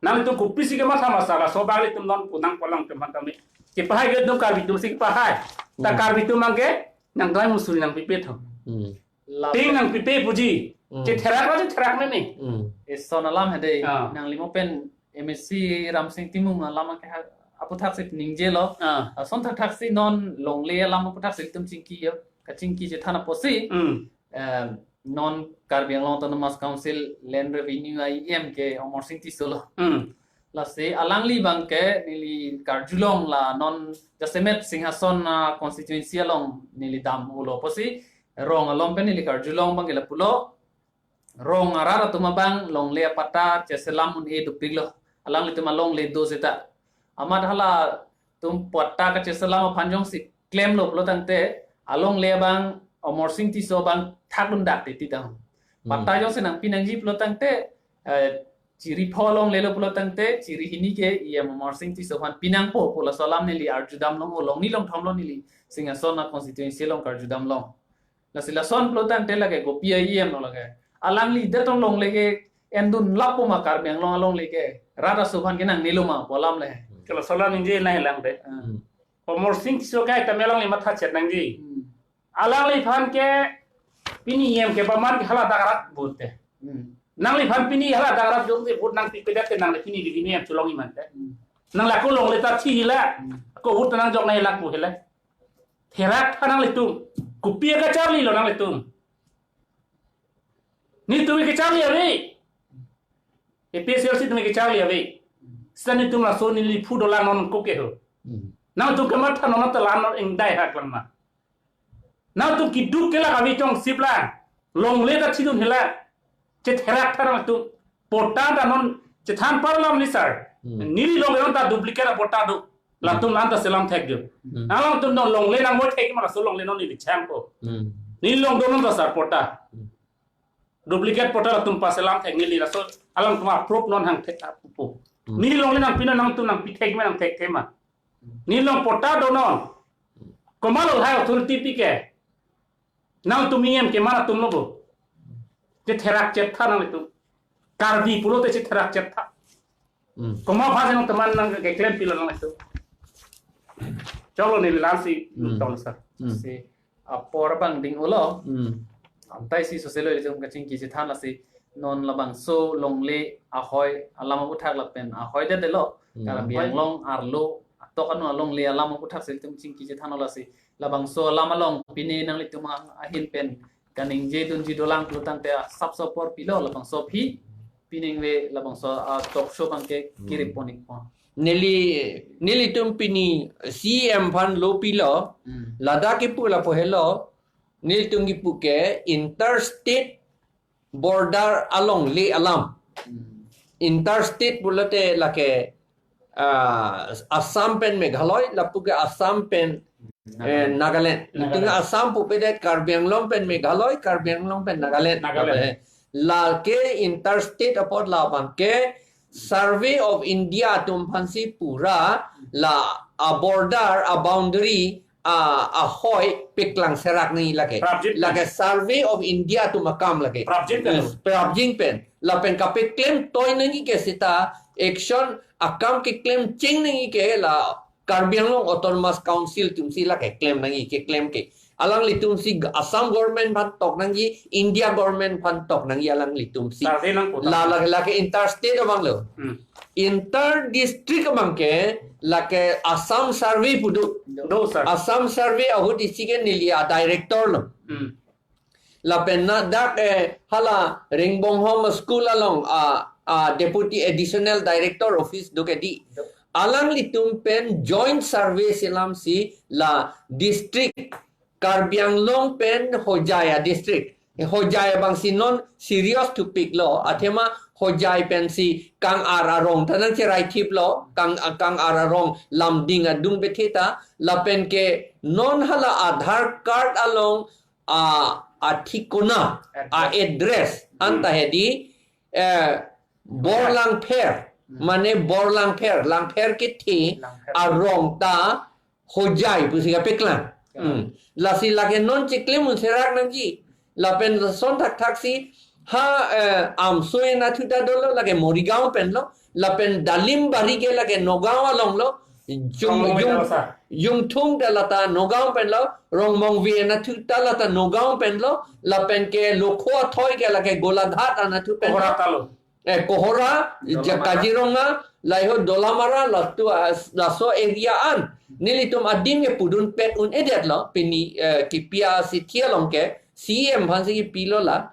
Nangtum kopisi kematha ma sir, laso abang ilitum non punang polang teman kami. Kepahai ke atum Karbi atumsi kepahai. Ta Hmm. Karbi atum abangke nangtum musuri nangpipe tho. Hmm. Lap- Ting nangpipe puji. Hmm. Chetherak la chetherak meme. Hmm. Eson alam hede, Ah. nangli mo pen M A C Ramsing Timung alam ke ha-, aputhak si ningjelo. Ah. Ason thakthak si non longle alam aputhak si ilitum chingki yo. Kachingki chethan apotsi. Hmm. Em, non Karbi Anglong Autonomous Council Land Revenue a-E M ke Amarsing Tisso lo. Hmm. Lasi alangli abangke neli karjulong la non jasemet Singhason a-constituency along neli dam-ulo apotsi rong along pen neli karjulong abangke lapulo. Rong arat atum abang longle apatta cheselam un-e dopiklo. Alanglitum alongle do seta. Amat halatum patta kacheselam aphan jongsi klemlo pulo tangte, alongle abang Amarsing Tisso abang thakdundak titi tang. Hmm. Patta jongsi nangpi nangji pulo tangte, eh, chiri pho longlelo pulo tangte, chiri hini ke E M Amarsing Tisso aphan pinangpo pu laso alam neli arjudam long, o long ni long thom lo neli Singhason a-constituency along karjudam long. Lasi lason pulo tangte lake kopi a-E M lo lake. Alangli detong longle ke endun lapu ma Karbi Anglong alongle ke. Rat aso aphan ke nangnelo ma pu alam le. Ke laso alam ningje nanglang de. Ah. Hmm. Amarsing Tisso ke tame alangli matha chet nangji. Hmm. Alangliphan ke pini E M kepaman ke hala dak arat vote te. Hmm. Nangliphan pini hala dak arat jongsi vote nangpipedet te nangli pini di pini E M cholongji mante. Hmm. Nangli ako longle ta thi hela. Hmm. Ako vote nangjok nanglang pu hela. Therak tha nanglitum. Kopi akacharlilo nanglitum? Netum kecharli ave. A P H L C atum kecharli ave. Seta netum laso neli phu dolang non koke ho. Hmm. Nangtum kematha non ta la non ingdai hak lang ma. Nangtum keduk kelak ave chongsip lang. Longle ta thidun hela. Chetherak tha nangtum. Patta ta non chethan parlam ni sir. Hmm. Neli longle ta duplicate patta do. Latum la-an ta selam thek jo. Hmm. Alangtum non longle nangvoi thek ma laso longle non neli changpo. Hmm. Neli longdun non ta sir patta. Hmm. Duplicate patta latum paselam thek neli laso alangtum approve non hang thek apupo. Hmm. Neli longle nangpi non nangtum nangpi thek ma nangthek thek ma. Neli long patta do non. Komatlo lahai authority pi ke? Nangtum E M keman atum lo bo. Chetherak chetha nanglitum. Karbi pulote chetherak chetha. Hmm. Komat aphan si nangtum nangkeklem pilo nanglitum? Choklo neli la-an si Hmm. tong sir. Hmm. Si apor abang ding-ulo. Hmm. Antai si soselo ilitum kachingki chethan lasi non labangso longle ahoi alam aputhak lapen ahoi det detlo. Hmm. Karbi Anglong arlo atok anu alongle alam aputhak si ilitum chingki chethanlo lasi labangso alam along pine nanglitum ahin pen kaningje dunji dolang pulo tangte asapso apor pilo labangso aphi pining ve labangso a-talk show abangke Hmm. kirip pon-ikpo. Neli, nelitum pini C M aphan lo pilo, Hmm. ladak kipu lapu helo, nelitum kipu ke interstate border along le alam. Hmm. Interstate pulote lake, ah, Assam pen Meghalaya, lapu ke Assam pen, eh, Nagaland. Nagaland. Nelitum Assam pupedet Karbi Anglong pen Meghalaya, Karbi Anglong pen Nagaland. Nagaland. Lake interstate apot labang ke Survey of India atum aphansi pura la a border, a boundary, a, ahoi paklang serak nangji lake. Prapjin pen. Lake Survey of India atum akam lake. Prapjin pen. Yes, prapjin pen. Lapen kapaklem toi nangji ke seta action akam keklem cheng nangji ke la Karbi Anglong Autonomous Council atumsi lake klem nangji keklem ke. Alanglitumsi Assam government aphan tok nangji, India government aphan tok nangji alanglitumsi. Survey nangpo. La, la, lake interstate abang lo. Hmm. Inter district abang ke lake Assam Survey pu do. Do, sir. Assam Survey ahut isi ke neli a director lo. Hmm. Lapen ladak, eh, hala Ringbonghom School along, ah, ah, Deputy Additional Director Office do ke di. Do. Alanglitum pen joint survey selamsi la district Karbi Anglong pen Hojai a district. Hojai abangsi non serious topic lo. Athema Hojai pensi Kangar arong ta nangcherai thip lo. Kang, Kangar arong Lumding adung bethe ta. Lapen ke non hala Aadhaar card along a, a thikona, a address, address, hmm, anta hedi, eh, Borlangpher, hmm, mane Borlangpher, Langpher kethe, Langpher, arong ta Hojai pusi kapaklang. Ya. Hmm. Lasi lake non cheklem un serak nangji. Lapen lason thakthaksi ha, eh, Amso anatthu ta dolo lake Morigaon pen lo. Lapen Dalimbari ke lake Nagaon along lo. Jung, Rongmongve jung, ta lata. Jungthung ta lata Nagaon pen lo. Rongmongve anatthu ta lata Nagaon pen lo. Lapen ke Lokho Athoi ke lake Golaghat anatthu pen lo. Kohora ta lo. Eh, Kohora, Dolamara. Ja-, Kaziranga, laiho Dolamara, latu as-, laso area an. Nelitum adim ke pudun pet un-edet lo. Pini, eh, kipi asithi along ke, C M aphansi kipilo la.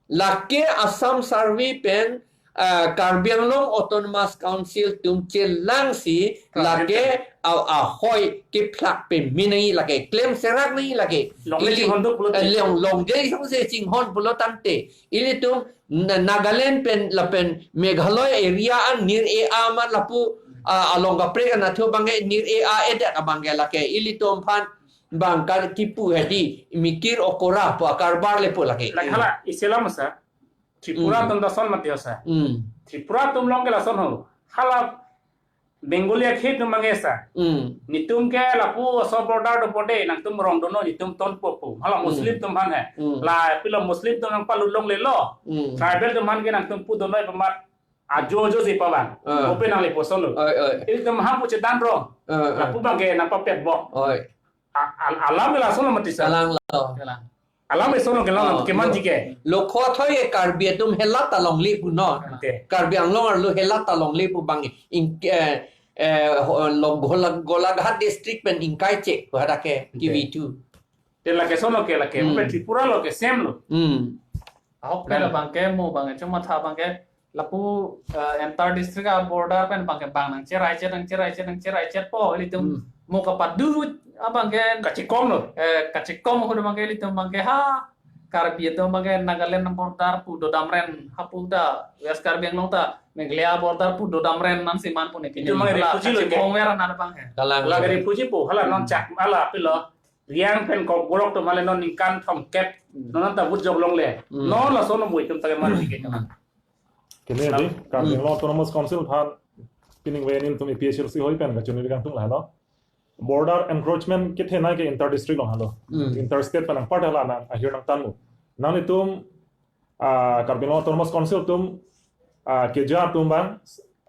Lake Assam Survey pen, ah, Karbi Anglong Autonomous Council atum chelangsi, Prapjin lake pen. A, ahoi kephlak pame nangji lake, klem serak nangji lake. Longle ili, chinghon do pulote. Eh, long, longle songse chinghon pulo tangte. Ilitum Na-, Nagaland pen lapen Meghalaya area an nir-e-a amat lapu, ah, along kaprek anatthu abang ke nir-e-a-edet abang ke lake. Ilitum aphan bang kar kipu hedi, mikir okora pu akarbar le pu lake. Lake hala, isi alam sir. Tripura, hmm, atum ta lason mati sir. Hmm. Tripura atum along ke lason ho. Hala Bengali akhei atum abang ke sir. Hmm. Netum ke lapu aso border dopo de, nangtum rong dono netum tonpo pu. Hala, hmm, Muslim atum aphan he. Hmm. La pilo Muslim atum nangpalut longlelo. Hmm. Tribal atum aphan ke nangtum pu dono pamat ajo ajo si pabang. Ah. Open nanglepo lason lo. Oi, oi. Ilitum ha pu chedan rong. Ah, ah. Lapu abang ke nangpapet bok. Oi. A-, al-, alam ke lason lo mati sir. Kalang lo. Kalang. Alam ke lason lo ke lang, oh, keman lo, jike. Lokho Athoi ke Karbi atum helat ta longle pu no. Ante. Karbi Anglong arlo helat ta longle pu abang in, eh, eh, ho-, lo Gola-, Golaghat district pen ingkai chek pu hadak ke, ante, kivi tu. Te lake lason lo ke lake, hmm, pe Tripura lo ke same lo. Hmm. Ahok, kan, pen abang ke mo abang ke, chuma tha abang ke, lapu, eh, entire district a border pen abang ke bang nangcherai chet, nangcherai chet, nangcherai chet po, ilitum, hmm, mo kapadu abang ke. Kachikom lo. Eh, kachikom ahut abang ke ilitum abang ke ha, Karbi atum abang ke Nagaland border pu dodamren, ha pu ta, West Karbi Anglong ta, Meghalaya border pu dodamren nangsi man pu ne. Itum abang ke hala refugee lo ke. Kachikom ver anan abang ke. Kalang. Hala ke refugee po, hala non, hmm, chak, hala pilo. Riang pen Kokborok atum hale non ningkan thomkep, hmm, non anta vote jok longle. Hmm. Non lason mui atum ta keman jike. Hmm. Kene di, Karbi, hmm, Anglong Autonomous Council aphan, pining ve nelitum A P H L C hoi pen kachini kangtung la lo. Border encroachment kethenei ke inter district along halo. Hmm. Inter state pen nangpar hala nang ahir nangtanglo. Nanglitum, ah, Karbi Anglong Autonomous Council atum, ah, keja atum abang,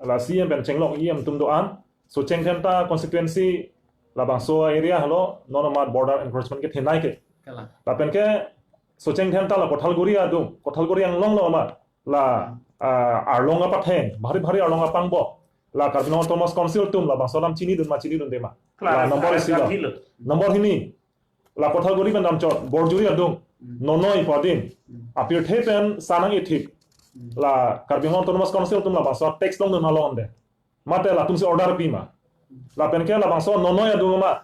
la C M pen chenglok E M atum do-an, Socheng Dhenta constituency labangso area halo, non amat border encroachment kethenei ke. Kalang. Lapen ke Socheng Dhenta la Kothalguri adung, Kothalguri anglong lo amat, la, ah, arlong apatheng, bhari bhari arlong apangbo, la Karbi Anglong Autonomous Council atum labangso alam chinidun ma chinidunde ma. Kalang. La number isi lo. Kalang. Number hini, la Kothalguri pen damchot, Borjuri adung, hmm, Nonoi pu adim, hmm, apirthe pen sa nang-ithip, hmm, la Karbi Anglong Autonomous Council atum labangso tax longdun ma longde. Mate latumsi order pi ma. Lapen ke labangso non noi adung ma.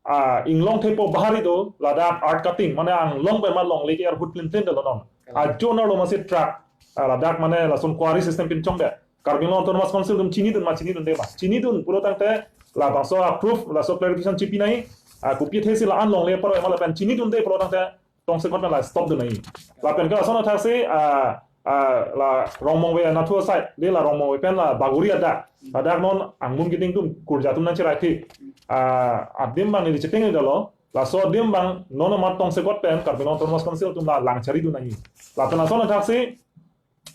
Ah, inglong thepo bahari do, ladak art cutting, mane anglong pen ma longle ke arhut plin plin dolo non. Ajo nalo masi truck, ah, ladak mane lason quarry system pinchong de. Karbi Anglong Autonomous Council atum chinidun ma chinidunde ma. Chinidun pulo tangte labangso approve, laso clarification chipi nai. Ah, kopi athesi la-an longle paro ma lapen chinidunde pulo tangte tongsekot pen la stop dun nai. Lapen ke lason athaksi, ah, ah, la Rongmongve nathu side, de la Rongmongve pen la Baguri adak. Ladak non angmun keding atum kurja atum nangcherai thik. Ah, adim abang neli cheteng dolo. Laso adim abang non amat tongsekot pen Karbi Anglong Autonomous Council atum la lang chari dun nai. Lapen lason athaksi,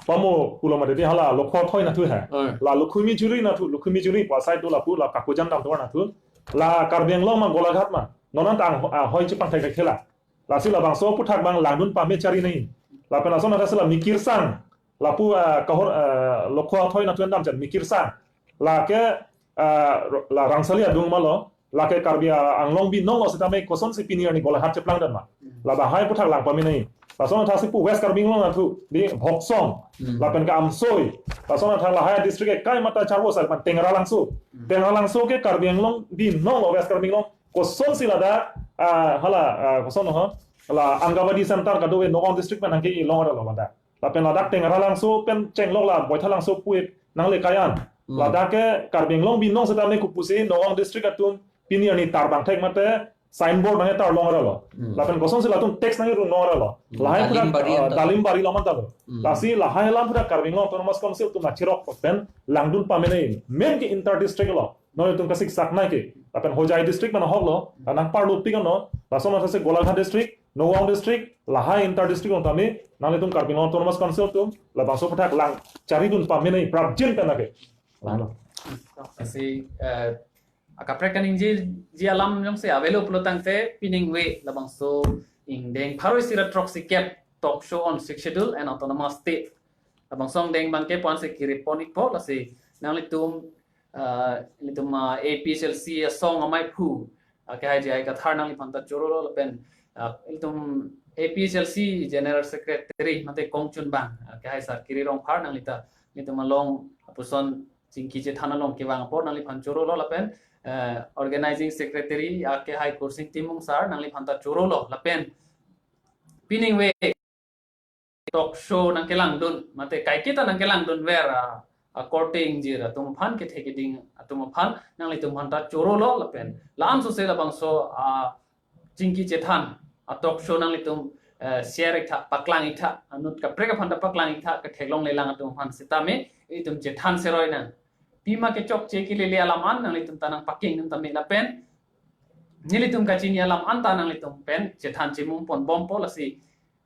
pamo pulo mate di hala Lokho Thoi nathu he. Oi. La Lukhumi Juri nathu, Lukhumi Juri pu aside do lapu la Kakujan dam tovar nathu. La Karbi Anglong ma Golaghat ma. Non an tang, ah, hoi chepangthek thek thela. Lasi labangso aphuthak abang langdun pame chari nai. Lapen lason athaksi la Mikirsang. Lapu, ah, kahor, ah, Lokho Thoi nathu endam chen Mikirsang. Lake, ah, la Rangsali adung ma lo. Lake Karbi Anglong binong lo setame kosonsi pini arni Golaghat cheplang dam ma. Labahai aphuthak lang pame nai. Lason athaksi pu West Karbi Anglong nathu di Bhoksong. Hmm. Lapen ke Amsoi. Lason athak lahai district ke kai mata charvo sar pan Tengralangso. Hmm. Tengralangso ke Karbi Anglong binong lo West Karbi Anglong. Kosonsi ladak, ah, hala, ah, koson ho. La Anganwadi center kadokave Nagaon district pen nangke-i long ra lo ladak. Lapen ladak Tengralangso pen chenglok la Boithalangso pu-et nangle kai an. Hmm. Ladak ke Karbi Anglong binong setame kopusi Nagaon district atum pini arni tarbang thek mate signboard nangketar long ra lo. Hmm. Lapen kosonsi latum tax nangkerung long ra lo. Hmm. Lahai Dalim pura, bari ah, anta. Dalim bari lam anta lo. Hmm. Lasi lahai alam pura Karbi Anglong Autonomous Council atum nangcherok pen langdun pame nai. Main ke inter district lo. Non itum kasiksak nai ke. Lapen Hojai district mana hok lo. Nang parlo pik ano. Lason athaksi Golaghat district, Nagaon district, lahai inter district along tame, nanglitum Karbi Anglong Autonomous Council atum labangso aphuthak lang chari dun pame nai prapjin pen lake. Lalo. Lasi, eh, akaprek kaningjeji alam jongsi avelo pulo tangte piningve labangso ingdeng pharo isi ra throksi kep talk show on Sixth Schedule and Autonomous State. Labangso ingdeng abangke puan si kiri pon ikpo, lasi nanglitum, ah, ilitum, ah, A P H L C asong amei aphu, ah, kehai J I Kathar nangliphan ta choro lo lapen, ah, ilitum A P H L C General Secretary mate kongchunbang, ah, kehai Sar Kiri Rongphar nanglita, ilitum along apuson chingki chethan along kevang apor nangliphan choro lo lapen, eh, Organizing Secretary, ah, kehai Kursing Timung Sar nangliphan ta choro lo lapen piningve talk show nangkelangdun, mate kaiketa nangkelangdunver, ah, ah, korte ingjir atum aphan, kethe keding atum aphan, nanglitum aphan ta choro lo lapen la-an sose labangso, ah, chingki chethan, ah, talk show nanglitum, eh, share iktha, paklang iktha, anut kaprek aphan ta paklang iktha, ketheklong lelang atum aphan setame itum chethan seroi nang. Pima kechokche kelele alam an nanglitum ta nangpaking dun tame lapen nelitum kachini alam an ta nanglitum pen chethan chimum pon bompo, lasi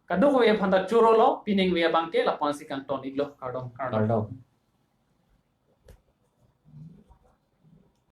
kadokave aphan ta choro lo, piningve abangke lapu-an si kangton iklo, kardom, kardom. Kardom.